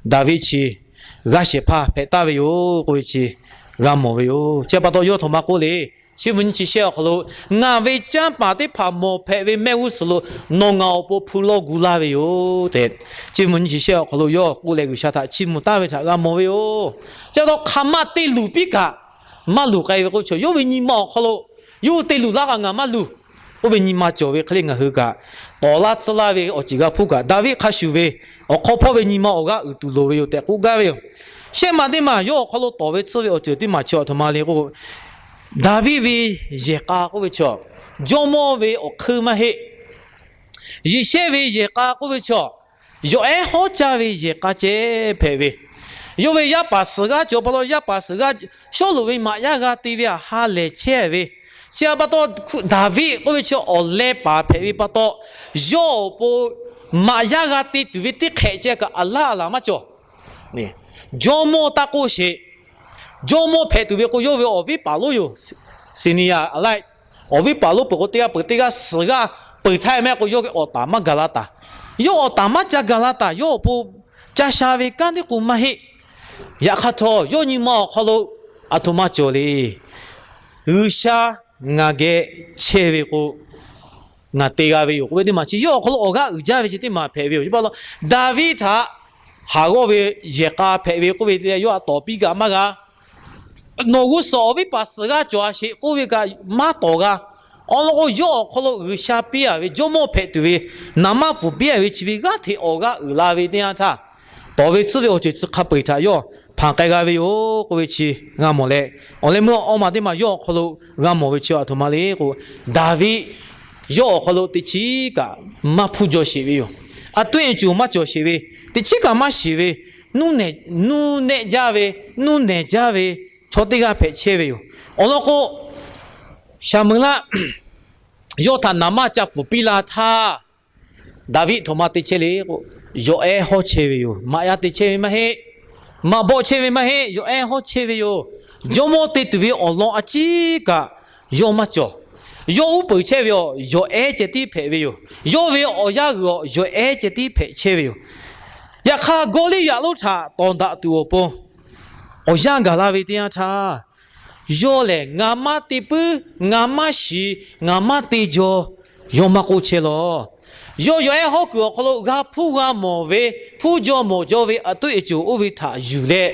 Daˍviˆ chi g'aˇ shehˍ hpaˇ hpehꞈ taˍ ve yoˬ k'oˆ ve chi g'a mawˬ ve yoˬ. Chi pa taw yawˇ htoꞈ ma k'oˆ le. Chi mvuhˇ nyi chi shehˆ awˬ hk'aw lo, ngaˬ ve canˇ paˍ teˇ hpaˍ mawˬ hpehꞈ ve mehˆ g'uˇ suhˍ lo nawˬ ngaˬ awˬ pon hpu lawˇ gu laˇ ve yoˬ tehꞈ, chi mvuhˇ nyi chi shehˆ awˬ hk'aw lo yawˇ k'oˆ leh G'uiˬsha htaꞈ chiˇ mvuh taˍ ve htaꞈ g'a mawˬ ve yoˬ. Chi pa taw hk'aˬ ma te luˬ piˇ kaꞈ, maˇ luˬ k'ai ve k'o, chaw yawˇ ve nyi ma awˬ hk'aw lo, yawˇ hui te luˬ laˇ kaꞈ ngaˬ maˇ luˬ k'oˆ ve nyi ma cawˬ ve hk'e le, ngaˬ hui kaꞈ tawˍ laˇ tsuhˇ laˇ ve awˬ ceuˬ g'a hpuˇ kaꞈ, Daˍviˆ hk'a shuˍ ve awˬ hk'aw hpawˇ ve nyi ma awˬ g'aˇ uiˍ tuˬ loˍ ve yoˬ tehꞈ k'oˆ gaˇ ve yoˬ. Shehˆ ma teˇ maˬ yawˇ awˬ hk'aw lo tawˍ ve tsuhˇ ve awˬ ceuˬ teˇ maˬ chi aˬ htoꞈ ma le k'o, Daˍviˆ ve yehˬ k'a k'oˆ ve chaw, jawˇmawˇ ve awˬ hk'eun maˇ heˆ. Yeˍsehˇ ve yehˬ k'a k'oˆ ve chaw, yawˬ ehˉ hawˉ caˇ ve yehˬ k'a ceh hpehꞈ ve, yawˇ ve yaˇ paˍ suhˍ g'aˇ cawˬ pa taw, yaˇ paˍ suhˍ g'aˇ Sawˉluꞈ ve maꞈ yaˇ g'a te ve aꞈ ha lehˬ chehˇ ve, chi pa taw Daˍviˆ k'oˆ ve chi awˬ leh paˍ hpehꞈ ve pa taw, yawˇ awˬ pon maꞈ yaˇ g'a te tuˬ ve teˇ hk'ehꞈ ceh kaꞈ aˬ laˇ aˬ laˬ maˇ cawˬ. Jawˇmawˇ taˇ k'oˆ sheˍ. Jawˇmawˇ hpehꞈ tuˬ ve k'o, yawˇ ve awˬ viˉ paˍ lonˉ yoˬ. Siˍniˍyaꞈ aˬ laˇ, awˬ viˉ paˍ lonˉ peuˬ k'o, teˇ g'aˇ peuˬ teˇ g'aˇ suhˍ g'aˇ peuˬ htaˇ meh k'o, yawˇ ve awˬ taˍ maˇ gaˬ la taˍ. Yawˇ awˬ taˍ maˇ ca gaˬ la taˍ. Yawˇ awˬ pon ca sha ve kanˉ teˇ k'o maˇ heˆ. Yaꞈ hk'aˇ htawˇ, yawˇ nyi ma awˬ hk'aw lo aˬ htoꞈ ma cawˬ le. G'uiˬsha ngaˬ geh chehˇ ve k'o, ngaˬ te g'a ve yoˬ k'oˆ ve teˇ maˬ chi yawˇ awˬ hk'aw lo awˬ g'aˇ uiˍ jaˇ ve chi teˇ maˬ hpehꞈ ve yoˬ. Chi pa taw, Daˍviˆ htaꞈ haˍ g'awˇ ve yehˬ k'a hpehꞈ ve k'oˆ ve te leh yawˇ aꞈ tawˍ piˇ kaꞈ maˇ g'a. Nawˬ g'uˇ suhˍ awˬ viˉ paˍ suhˍ g'aˇ cawˬ a sheˍ k'oˆ ve kaꞈ maˇ tawˍ g'a. Awˬ lawn k'o, yawˇ awˬ hk'aw lo G'uiˬsha piˇ a ve jawˇmawˇ hpehꞈ tuˬ ve naˍ manˇ pfuhˍ piˇ a ve chi ve g'aˇ hteꞈ awˬ g'aˇ uiˍ la ve teˇ yanˇ htaˇ, tawˍ ve tsuhˇ ve awˬ ceuˬ chi hk'a peu-eˬ htaꞈ yawˇ hpanˍ k'ai g'a ve yoˬ k'oˆ ve chi g'a mawˬ leh, awˬ leh meuˇ awˇ ma teˇ maˬ yawˇ awˬ hk'aw lo g'a mawˬ ve chi aˬ htoꞈ ma le k'o, Daˍviˆ yawˇ awˬ hk'aw lo teꞈ chiˉ kaꞈ maˇ hpuˇ jaw sheˍ ve yoˬ. Aˬ toˇ e cuˬ maˇ cawˬ sheˍ ve, teꞈ chiˉ kaꞈ maˇ shiˍ ve, nuˇ nehˬ jaˇ ve, nuˇ nehˬ jaˇ ve chaw teˇ g'aˇ hpehꞈ chehˇ ve yoˬ. Awˬ lawn k'o, Saˍmo-eˍlaˆ yawˇ htaꞈ naˍ manˇ ca pfuhˍ piˇ la htaˇ, Daˍviˆ htoꞈ ma te chehˇ le k'o, yawˬ ehˉ hawˉ chehˇ ve yoˬ. Maꞈ yaˇ te chehˇ ve maˇ heˆ. Maꞈ bawˆ chehˇ ve maˇ heˆ. Yawˬ ehˉ hawˉ chehˇ ve yoˬ. Jawˇmawˇ te tuˬ ve awˬ lawn a ciˉ kaꞈ yawˇ maˇ cawˬ. Yawˇ uˉ peunˍ chehˇ ve awˬ yawˬ ehˉ ceh tiˉ hpehꞈ ve yoˬ. Yawˇ ve awˬ yanˇ g'uiˬ awˬ yawˬ ehˉ ceh tiˉ hpehꞈ chehˇ ve yoˬ. Yaꞈ hk'aˇ, Gawˇliˇyaꞈ lonˉ htaꞈ tawˍ daꞈ tuˬ awˬ pon awˬ yanˇ gaˬ la ve teˇ yanˇ htaˇ, yawˇ lehˬ, Ngaˬ maˇ te puiˉ, ngaˬ maˇ shiˍ, ngaˬ maˇ te jaw, yawˇ maˇ k'oˆ chehˇ lawˬ. Yawˇ yawˬ ehˉ hawˉ kuiˬ awˬ hk'aw lo g'a hpuˇ g'a mawˬ ve, hpuˇ jaw mawˬ jaw ve a tuˆ e coˬ oˇ ve htaꞈ yuˬ leh,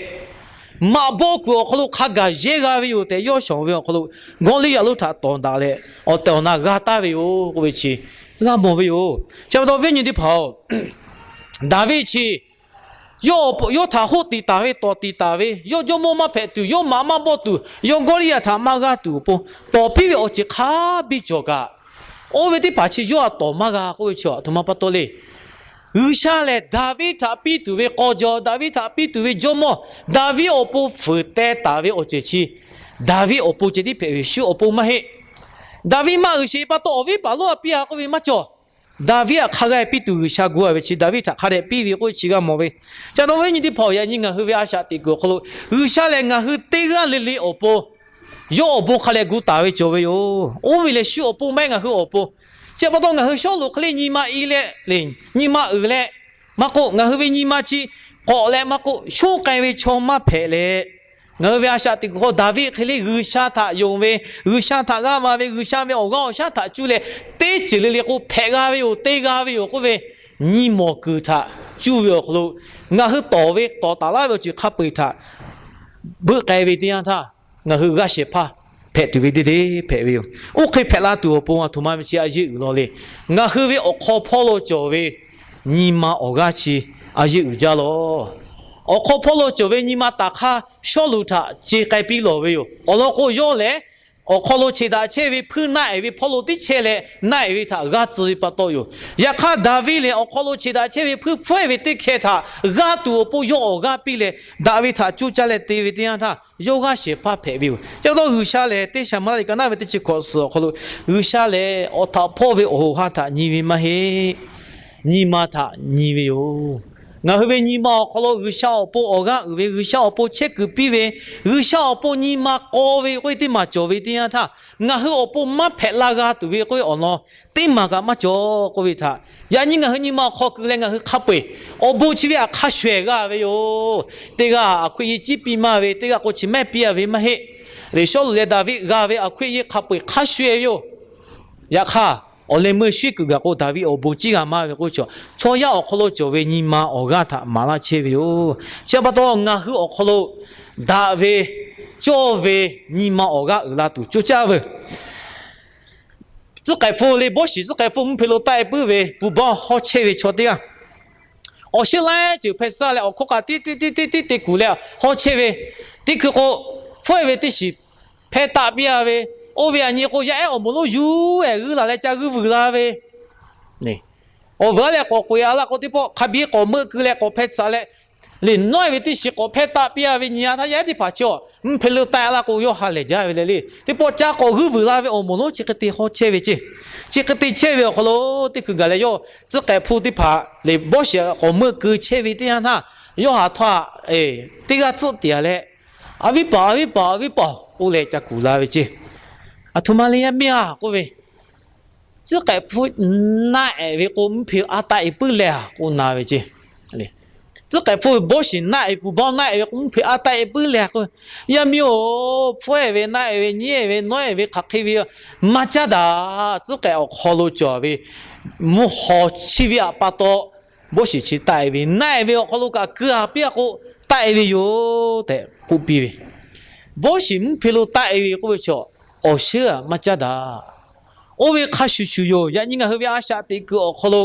maꞈ bawˆ kuiˬ awˬ hk'aw lo hk'a gaˬ yehˇ g'a ve yoˬ tehꞈ, yawˇ shawˍ ve awˬ hk'aw lo Gawˇliˇyaꞈ lonˉ htaꞈ tawˍ daꞈ leh, awˬ tehˬ awˬ na g'a taˍ ve yoˬ k'oˆ ve chi g'a mawˬ ve yoˬ. Chi pa taw viˉ nyi teˇ hpaˍ-oˬ, Daˍviˆ chi yawˇ htaꞈ hoˆ tiˍ taˍ ve, tawˍ tiˍ taˍ ve, yawˇ jawˇmawˇ maˇ hpehꞈ tuˬ, yawˇ maꞈ maˇ bawˆ tuˬ, yawˇ Gawˇliˇyaꞈ htaꞈ maˇ g'aˇ tuˬ awˬ pon tawˍ piˇ ve awˬ ceuˬ hk'a biˇ cawˬ kaꞈ, oˇ ve teˇ hpaˍ chi yawˇ htaꞈ tawˍ maˇ g'a k'oˆ ve chi a htoꞈ ma pa taw le. G'uiˬsha lehˬ, Daˍviˆ htaꞈ piˇ tuˬ ve k'aw jaw, Daˍviˆ htaꞈ piˇ tuˬ ve jawˇmawˇ, Daˍviˆ awˬ pon fuiˍ teh taˍ ve awˬ ceuˬ chi Daˍviˆ awˬ pon ceh tiˉ hpehꞈ ve, shu awˬ pon maˇ heˆ. Daˍviˆ maˇ uiˍ sheˍ pa taw awˬ viˉ paˍ lonˉ a piˇ a k'oˆ ve maˇ cawˬ. Daˍviˆ htaꞈ hk'a g'a piˇ tuˬ G'uiˬsha gu a ve chi Daˍviˆ htaꞈ hk'a dehꞈ piˇ ve k'oˆ chi g'a mawˬ ve. Chi pa taw viˉ nyi teˇ hpaˍ-oˬ, yaꞈ nyi ngaˬ hui ve a shaꞈ teꞈ kuiˬ awˬ hk'aw lo G'uiˬsha lehˬ ngaˬ hui teˇ g'aˇ le le awˬ pon yawˇ awˬ bon hk'a leh gu taˍ ve cawˬ ve yoˬ. Oˇ ve lehˬ shu awˬ pon maˇ heˆ, ngaˬ hui awˬ pon. Chi pa taw ngaˬ hui Sawˉluꞈ hk'e le nyi ma i leh, nyi ma uiˍ leh, maˇ k'oˆ, ngaˬ hui ve nyi ma chi k'awꞈ leh maˇ k'oˆ, shoˉ k'ai ve chaw maˇ hpehꞈ leh, ngaˬ hui ve a shaꞈ teꞈ kuiˬ hk'aw Daˍviˆ hk'e le G'uiˬsha htaꞈ yonˍ ve, G'uiˬsha htaꞈ g'aˇ va ve, G'uiˬsha ve awˬ g'aˇ awˬ shaˉ htaꞈ cuˇ leh teˇ ceuˬ le le k'o hpehꞈ g'a ve yoˬ, te g'a ve yoˬ k'oˆ ve nyi mawˬ kuiˬ htaꞈ cuˇ ve awˬ hk'aw lo, ngaˬ hui tawˍ ve tawˍ taˍ laˇ ve awˬ ceuˬ hk'a peu-eˬ htaꞈ beuˆ k'ai ve teˇ yanˇ htaˇ, ngaˬ hui g'aˇ shehˍ hpaˇ hpehꞈ tuˬ ve teˇ deˇ hpehꞈ ve yoˬ. Oˇ hk'e hpehꞈ la tuˬ awˬ pon a htoꞈ ma ve chi a yeˇ uiˍ law le. Ngaˬ hui ve awˬ hk'aw hpawˇ lo cawˬ ve nyi ma awˬ g'aˇ chi a yeˇ uiˍ jaˇ lawˬ. Awˬ hk'aw hpawˇ lo cawˬ ve nyi ma taˍ hk'aˇ Sawˉluꞈ htaꞈ ce k'ai piˇ lawˬ ve yoˬ. Awˬ lawn k'o, yawˇ lehˬ awˬ hk'aw lo cheˬ daꞈ chehˇ ve hpuiˇ naˆ ehˍ ve hpawˇ lo tiˉ chehˇ leh naˆ ehˍ ve htaꞈ g'aˇ tcuh ve pa taw yoˬ. Yaꞈ hk'aˇ, Daˍviˆ lehˬ awˬ hk'aw lo cheˬ daꞈ chehˇ ve hpuiˇ hpfuhˆ-e ve teˇ hkeh htaꞈ g'aˇ tuˬ awˬ pon yawˇ awˬ g'aˇ piˇ leh, daꞈ ve htaꞈ coˇ caˇ leh te ve teˇ yanˇ htaˇ, yawˇ g'aˇ shehˍ hpaˇ hpehꞈ ve yoˬ. Chi pa taw G'uiˬsha lehˬ, teˇ Saˍmo-eˍlaˆ liꞈ ka naˆ ve teˇ chi hkawꞈ suhˍ awˬ hk'aw lo, G'uiˬsha lehˬ awˬ htaꞈ hpawˇ ve awˬ hoꞈ ha htaꞈ nyi ve maˇ heˆ, nyi ma htaꞈ nyi ve yoˬ. Ngaˬ hui ve nyi ma awˬ hk'aw lo G'uiˬsha awˬ pon awˬ g'aˇ uiˍ ve, G'uiˬsha awˬ pon chehˇ kuiˬ piˇ ve, G'uiˬsha awˬ pon nyi ma k'aw ve k'oˆ ve teˇ maˬ cawˬ ve teˇ yanˇ htaˇ, ngaˬ hui awˬ pon maˇ hpehꞈ la g'a tuˬ ve k'oˆ ve awˬ lawn teˇ maˬ kaꞈ maˇ cawˬ k'oˆ ve htaꞈ, yaꞈ nyi ngaˬ hui nyi ma awˬ hk'aw keu leh ngaˬ hui hk'a peu-eˬ awˬ bon chi ve htaꞈ hk'a shuˍ-ehˍ g'a ve yoˬ. Teˇ g'aˇ a hkui yeˇ ciˉ piˇ maˇ ve, teˇ g'aˇ k'o chi mehˆ piˇ a ve maˇ heˆ. Lehˬ Sawˉluꞈ leh Daˍviˆ g'a ve a hkui yeˇ hk'a peu-eˬ hk'a shuˍ-ehˍ ve yoˬ. Yaꞈ hk'aˇ, awˬ leh meuˇ shinˉ kuiˬ gaˬ k'o Daˍviˆ awˬ bon ciˉ g'a maˇ ve k'oˆ ve chaw, chaw yaˇ awˬ hk'aw lo cawˬ ve nyi ma awˬ g'aˇ htaꞈ maˍ laˇ chehˇ ve yoˬ. Chi pa taw ngaˬ hui awˬ hk'aw lo daꞈ ve, cawˇ ve nyi ma awˬ g'aˇ uiˍ la tuˬ coˇ caˇ veuˬ. Tcuhˉ k'ehꞈ hpu le, Bawˇshiˍ tcuhˉ k'ehꞈ hpu mvuhˇ hpeꞈ lo taˆ-e puiˉ ve pun bawˇ hawˉ chehˇ ve chaw teˇ g'aˇ, awˬ shehˉ laiˉ ceuˬ hpeh tcuhˉ leh awˬ hkawˇ k'a tiˉ tiˉ tiˉ tiˉ tiˉ te kuˬ leh hawˉ chehˇ ve, teˇ hkui k'o, hpfuhˆ-e ve teˇ shiˍ hpeh taˆ piˇ-a ve, oˇ ve aꞈ nyi k'o yaˇ ehˉ awˬ moˍ lonˉ yuˬ-ehˍ g'uiˇ laˬ leh ca g'uiˇ vuiˬ la ve, awˬ vuiˬ-a leh k'awꞈ k'oꞈ-e-a laˇ k'o, teˇ pawˆ hk'a biˇ k'awꞈ meuˆ keu leh k'awꞈ hpeh tcuhˉ leh, lehˬ nawˉ-e ve teˇ shiˍ k'awꞈ hpeh taˆ piˇ-a ve nyi-a htaˇ, yaˇ ehˉ teˇ hpaˍ chi awˬ mvuhˇ hpeꞈ lo taˆ-e laˇ k'o, yawˇ ha lehˬ jaˇ ve le le. Teˇ pawˆ ca k'awꞈ g'uiˇ vuiˬ la ve awˬ moˍ lonˉ chi hk'e te hawˉ chehˇ ve ceˇ. Chi hk'e te chehˇ ve awˬ hk'aw lo teˇ hkui gaˬ leh yawˇ tcuhˉ k'ehꞈ hpu teˇ hpaˍ lehˬ Bawˇshiˍ k'awꞈ meuˆ keu chehˇ ve teˇ yanˇ htaˇ, yawˇ ha htawˇ-a teˇ g'aˇ tcuhˆ tiˍ-a leh, A viˉ paˍ, a viˉ paˍ, a viˉ paˍ, k'oˆ leh ca kuˬ la ve ceˇ. A htoꞈ ma le yaˇ miˇ-a k'oˆ ve, tcuhˉ k'ehꞈ hpu naˆ-ehˍ ve k'o mvuhˇ hpeꞈ a taˆ-e puiˉ leh-a k'oˆ na ve ceˇ. Tcuhˉ k'ehꞈ hpu Bawˇshiˍ naˆ-ehˍ pun bawˇ naˆ-ehˍ ve k'o mvuhˇ hpeꞈ a taˆ-e puiˉ leh-a k'o, yaˇ miˇ-oˬ, hpfuhˆ-e ve naˆ-ehˍ ve nyi-ehˍ ve nawˉ-ehˍ ve hk'aˬ hk'e ve maˇ caˉ daꞈ. Tcuhˉ k'ehꞈ awˬ hk'aw lo cawˬ ve mvuhˇ haw chi ve htaꞈ pa taw, Bawˇshiˍ chi taˆ-e ve, naˆ-ehˍ ve awˬ hk'aw lo kaꞈ keu-a piˇ-a k'o, taˆ-e ve yoˬ tehꞈ k'oˆ piˇ ve. Bawˇshiˍ mvuhˇ hpeꞈ lo taˆ-e ve k'oˆ ve chaw, awˬ shehˉ-a maˇ caˉ daꞈ. Oˇ ve hk'a shuˍ shuˍ yoˬ. Yaꞈ nyi ngaˬ hui ve a shaꞈ teꞈ kuiˬ awˬ hk'aw lo,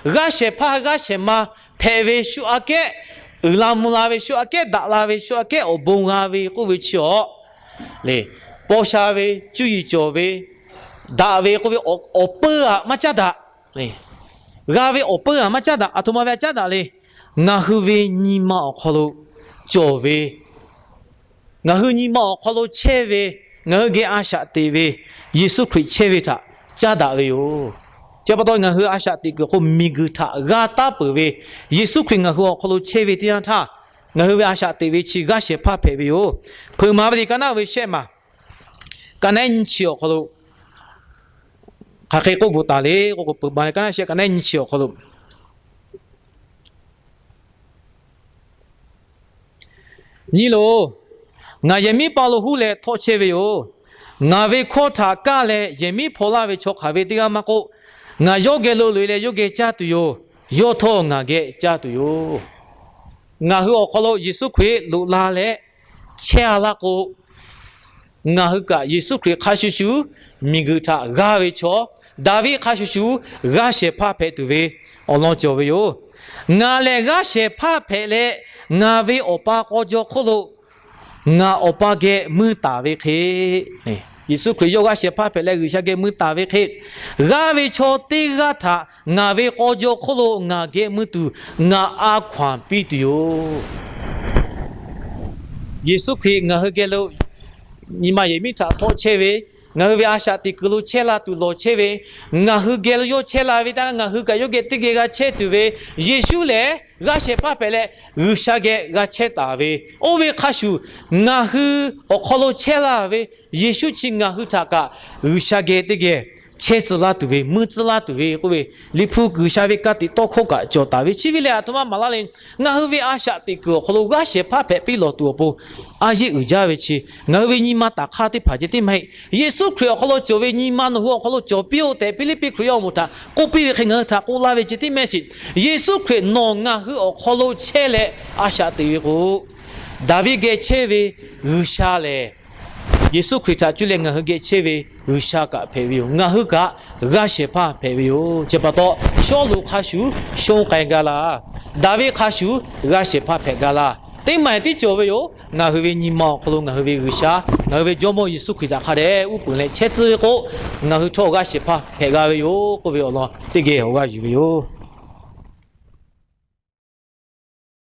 g'aˇ shehˍ hpaˇ g'aˇ shehˍ ma hpehꞈ ve shu aꞈ kehˉ, uiˍ la mvuh la ve shu aꞈ kehˉ, daꞈ la ve shu aꞈ kehˉ, awˬ bon g'a ve k'oˆ ve chi awˬ le, paw sha ve, cuˇ yiˍ cawˬ ve, daꞈ ve k'oˆ ve awˬ peu-a maˇ caˉ daꞈ. G'a ve awˬ peu-a maˇ caˉ daꞈ. A htoꞈ ma ve a caˉ daꞈ le. Ngaˬ hui ve nyi ma awˬ hk'aw lo cawˬ ve, ngaˬ hui nyi ma awˬ hk'aw lo chehˇ ve, ngaˬ hui geh a shaꞈ teꞈ ve, Yeˍsuˆ Hkriꞈ chehˇ ve htaꞈ caˉ daꞈ ve yoˬ. Chi pa taw ngaˬ hui a shaꞈ teꞈ kuiˬ hk'oˆ miˬguiˬ htaꞈ g'a taˉ peuˬ ve, Yeˍsuˆ Hkriꞈ ngaˬ hui awˬ hk'aw lo chehˇ ve teˇ yanˇ htaˇ, ngaˬ hui ve a shaꞈ teꞈ ve chi g'aˇ shehˍ hpaˇ hpehꞈ ve yoˬ. Hpeuꞈ maˍ ve liꞈ ka naˆ ve shehˆ maˬ, ka naˆ nyiˇ chi awˬ hk'aw lo Hk'aˬ hk'e k'oˆ bvuhꞈ taˍ le k'oˆ k'o, Peuˬ maˍ leh kaˉ naˇ shehˆ kaꞈ naˉ nyi chi awˬ hk'aw lo, Nyi loˬ, ngaˬ yehˬ miˉ pa lo huˉ leh htawˆ chehˇ ve yoˬ. Ngaˬ ve hkawˇ htaꞈ kaˇ leh yehˬ miˉ hpaw laˇ ve chaw hk'aˬ ve teˇ g'aˇ maˇ k'oˆ, ngaˬ yawˇ geh lo loꞈ e leh yawˇ geh caˇ tuˬ yoˬ. Yawˇ htawˇ ngaˬ geh caˇ tuˬ yoˬ. Ngaˬ hui awˬ hk'aw lo Yeˍsuˆ Hkriꞈ loꞈ la leh chehˇ a laˇ k'o, ngaˬ hui kaꞈ Yeˍsuˆ Hkriꞈ hk'a shuˍ shuˍ miˬguiˬ htaꞈ g'aˇ ve chaw, Daˍviˆ hk'a shuˍ shuˍ g'aˇ shehˍ hpaˇ hpehꞈ tuˬ ve awˬ lawn cawˬ ve yoˬ. Ngaˬ lehˬ g'aˇ shehˍ hpaˇ hpehꞈ leh, ngaˬ ve Awˬ pa k'aw jaw hk'oˆ lo ngaˬ Awˬ pa geh mui taˍ ve hk'e, Yeˍsuˆ Hkriꞈ yawˇ g'aˇ shehˍ hpaˇ hpehꞈ leh G'uiˬsha geh mui taˍ ve hk'e, g'aˇ ve chaw teˇ g'aˇ htaꞈ ngaˬ ve k'aw jaw hk'oˆ lo ngaˬ geh mui tuˬ ngaˬ a hkaw-anˬ piˇ tuˬ yoˬ. Yeˍsuˆ Hkriꞈ ngaˬ hui geh lo nyi ma yehˬ miˉ htaꞈ htawˆ chehˇ ve, ngaˬ hui ve a shaꞈ teꞈ kuiˬ lo chehˇ la tuˬ lawˬ chehˇ ve, ngaˬ hui geh lo yawˇ chehˇ la ve htaˇ, ngaˬ hui kaꞈ yawˇ geh teˇ geh g'a chehˇ tuˬ ve, Yeˍsuˆ lehˬ g'aˇ shehˍ hpaˇ hpehꞈ leh G'uiˬsha geh g'a chehˇ taˍ ve, oˇ ve hk'a shuˍ, ngaˬ hui awˬ hk'aw lo chehˇ la ve Yeˍsuˆ chi ngaˬ hui htaꞈ kaꞈ G'uiˬsha geh teˇ geh chehˇ tcuh laˇ tuˬ ve, mui tcuh laˇ tuˬ ve k'oˆ ve, Liꞈ hpu G'uiˬsha ve ka tiꞈ tawˇ hkawˇ kaꞈ cawˬ taˍ ve. Chi ve lehˬ, aˬ htoꞈ ma maˍ laˇ le. Ngaˬ hui ve a shaꞈ teꞈ kuiˬ awˬ hk'aw lo g'aˇ shehˍ hpaˇ hpehꞈ piˇ lawˬ tuˬ awˬ pon a yeˆ uiˍ jaˇ ve chi, ngaˬ hui ve nyi ma taˍ hk'aˇ teˇ hpaˍ ceh tiˉ maˇ heˆ. Yeˍsuˆ Hkriꞈ awˬ hk'aw lo cawˬ ve nyi ma nawˬ hui awˬ hk'aw lo cawˬ piˇ-oˆ tehꞈ, Hpiˇliˇpiˆ Hkriꞈ yaˇ awˬ moˍ htaꞈ k'oˆ piˇ ve hk'e, ngaˬ hui htaꞈ k'oˆ laˇ ve ceh tiˉ maˇ heˆ sheˍ. Yeˍsuˆ Hkriꞈ nawˬ ngaˬ hui awˬ hk'aw lo chehˇ leh a shaꞈ teꞈ ve k'o, Daˍviˆ geh chehˇ ve G'uiˬsha lehˬ, Yeˍsuˆ Hkriꞈ htaꞈ cuˇ leh ngaˬ hui geh chehˇ ve G'uiˬsha kaꞈ hpehꞈ ve yoˬ. Ngaˬ hui kaꞈ g'aˇ shehˍ hpaˇ hpehꞈ ve yoˬ. Chi pa taw, Sawˉluꞈ hk'a shuˍ shonˇ k'ai gaˇ laˇ. Daˍviˆ hk'a shuˍ g'aˇ shehˍ hpaˇ hpehꞈ gaˇ laˇ. Teˇ maˬ tiˉ cawˬ ve yoˬ. Ngaˬ hui ve nyi ma awˬ hk'aw lo ngaˬ hui ve G'uiˬsha, ngaˬ hui ve Jawˇmawˇ Yeˍsuˆ Hkriꞈ htaꞈ hk'a dehꞈ uˉ peunˍ leh chehˇ tcuh ve k'o, ngaˬ hui htawˇ g'aˇ shehˍ hpaˇ hpehꞈ g'a ve yoˬ k'oˆ ve awˬ lawn teˇ geh awˬ g'aˇ yuˬ ve yoˬ.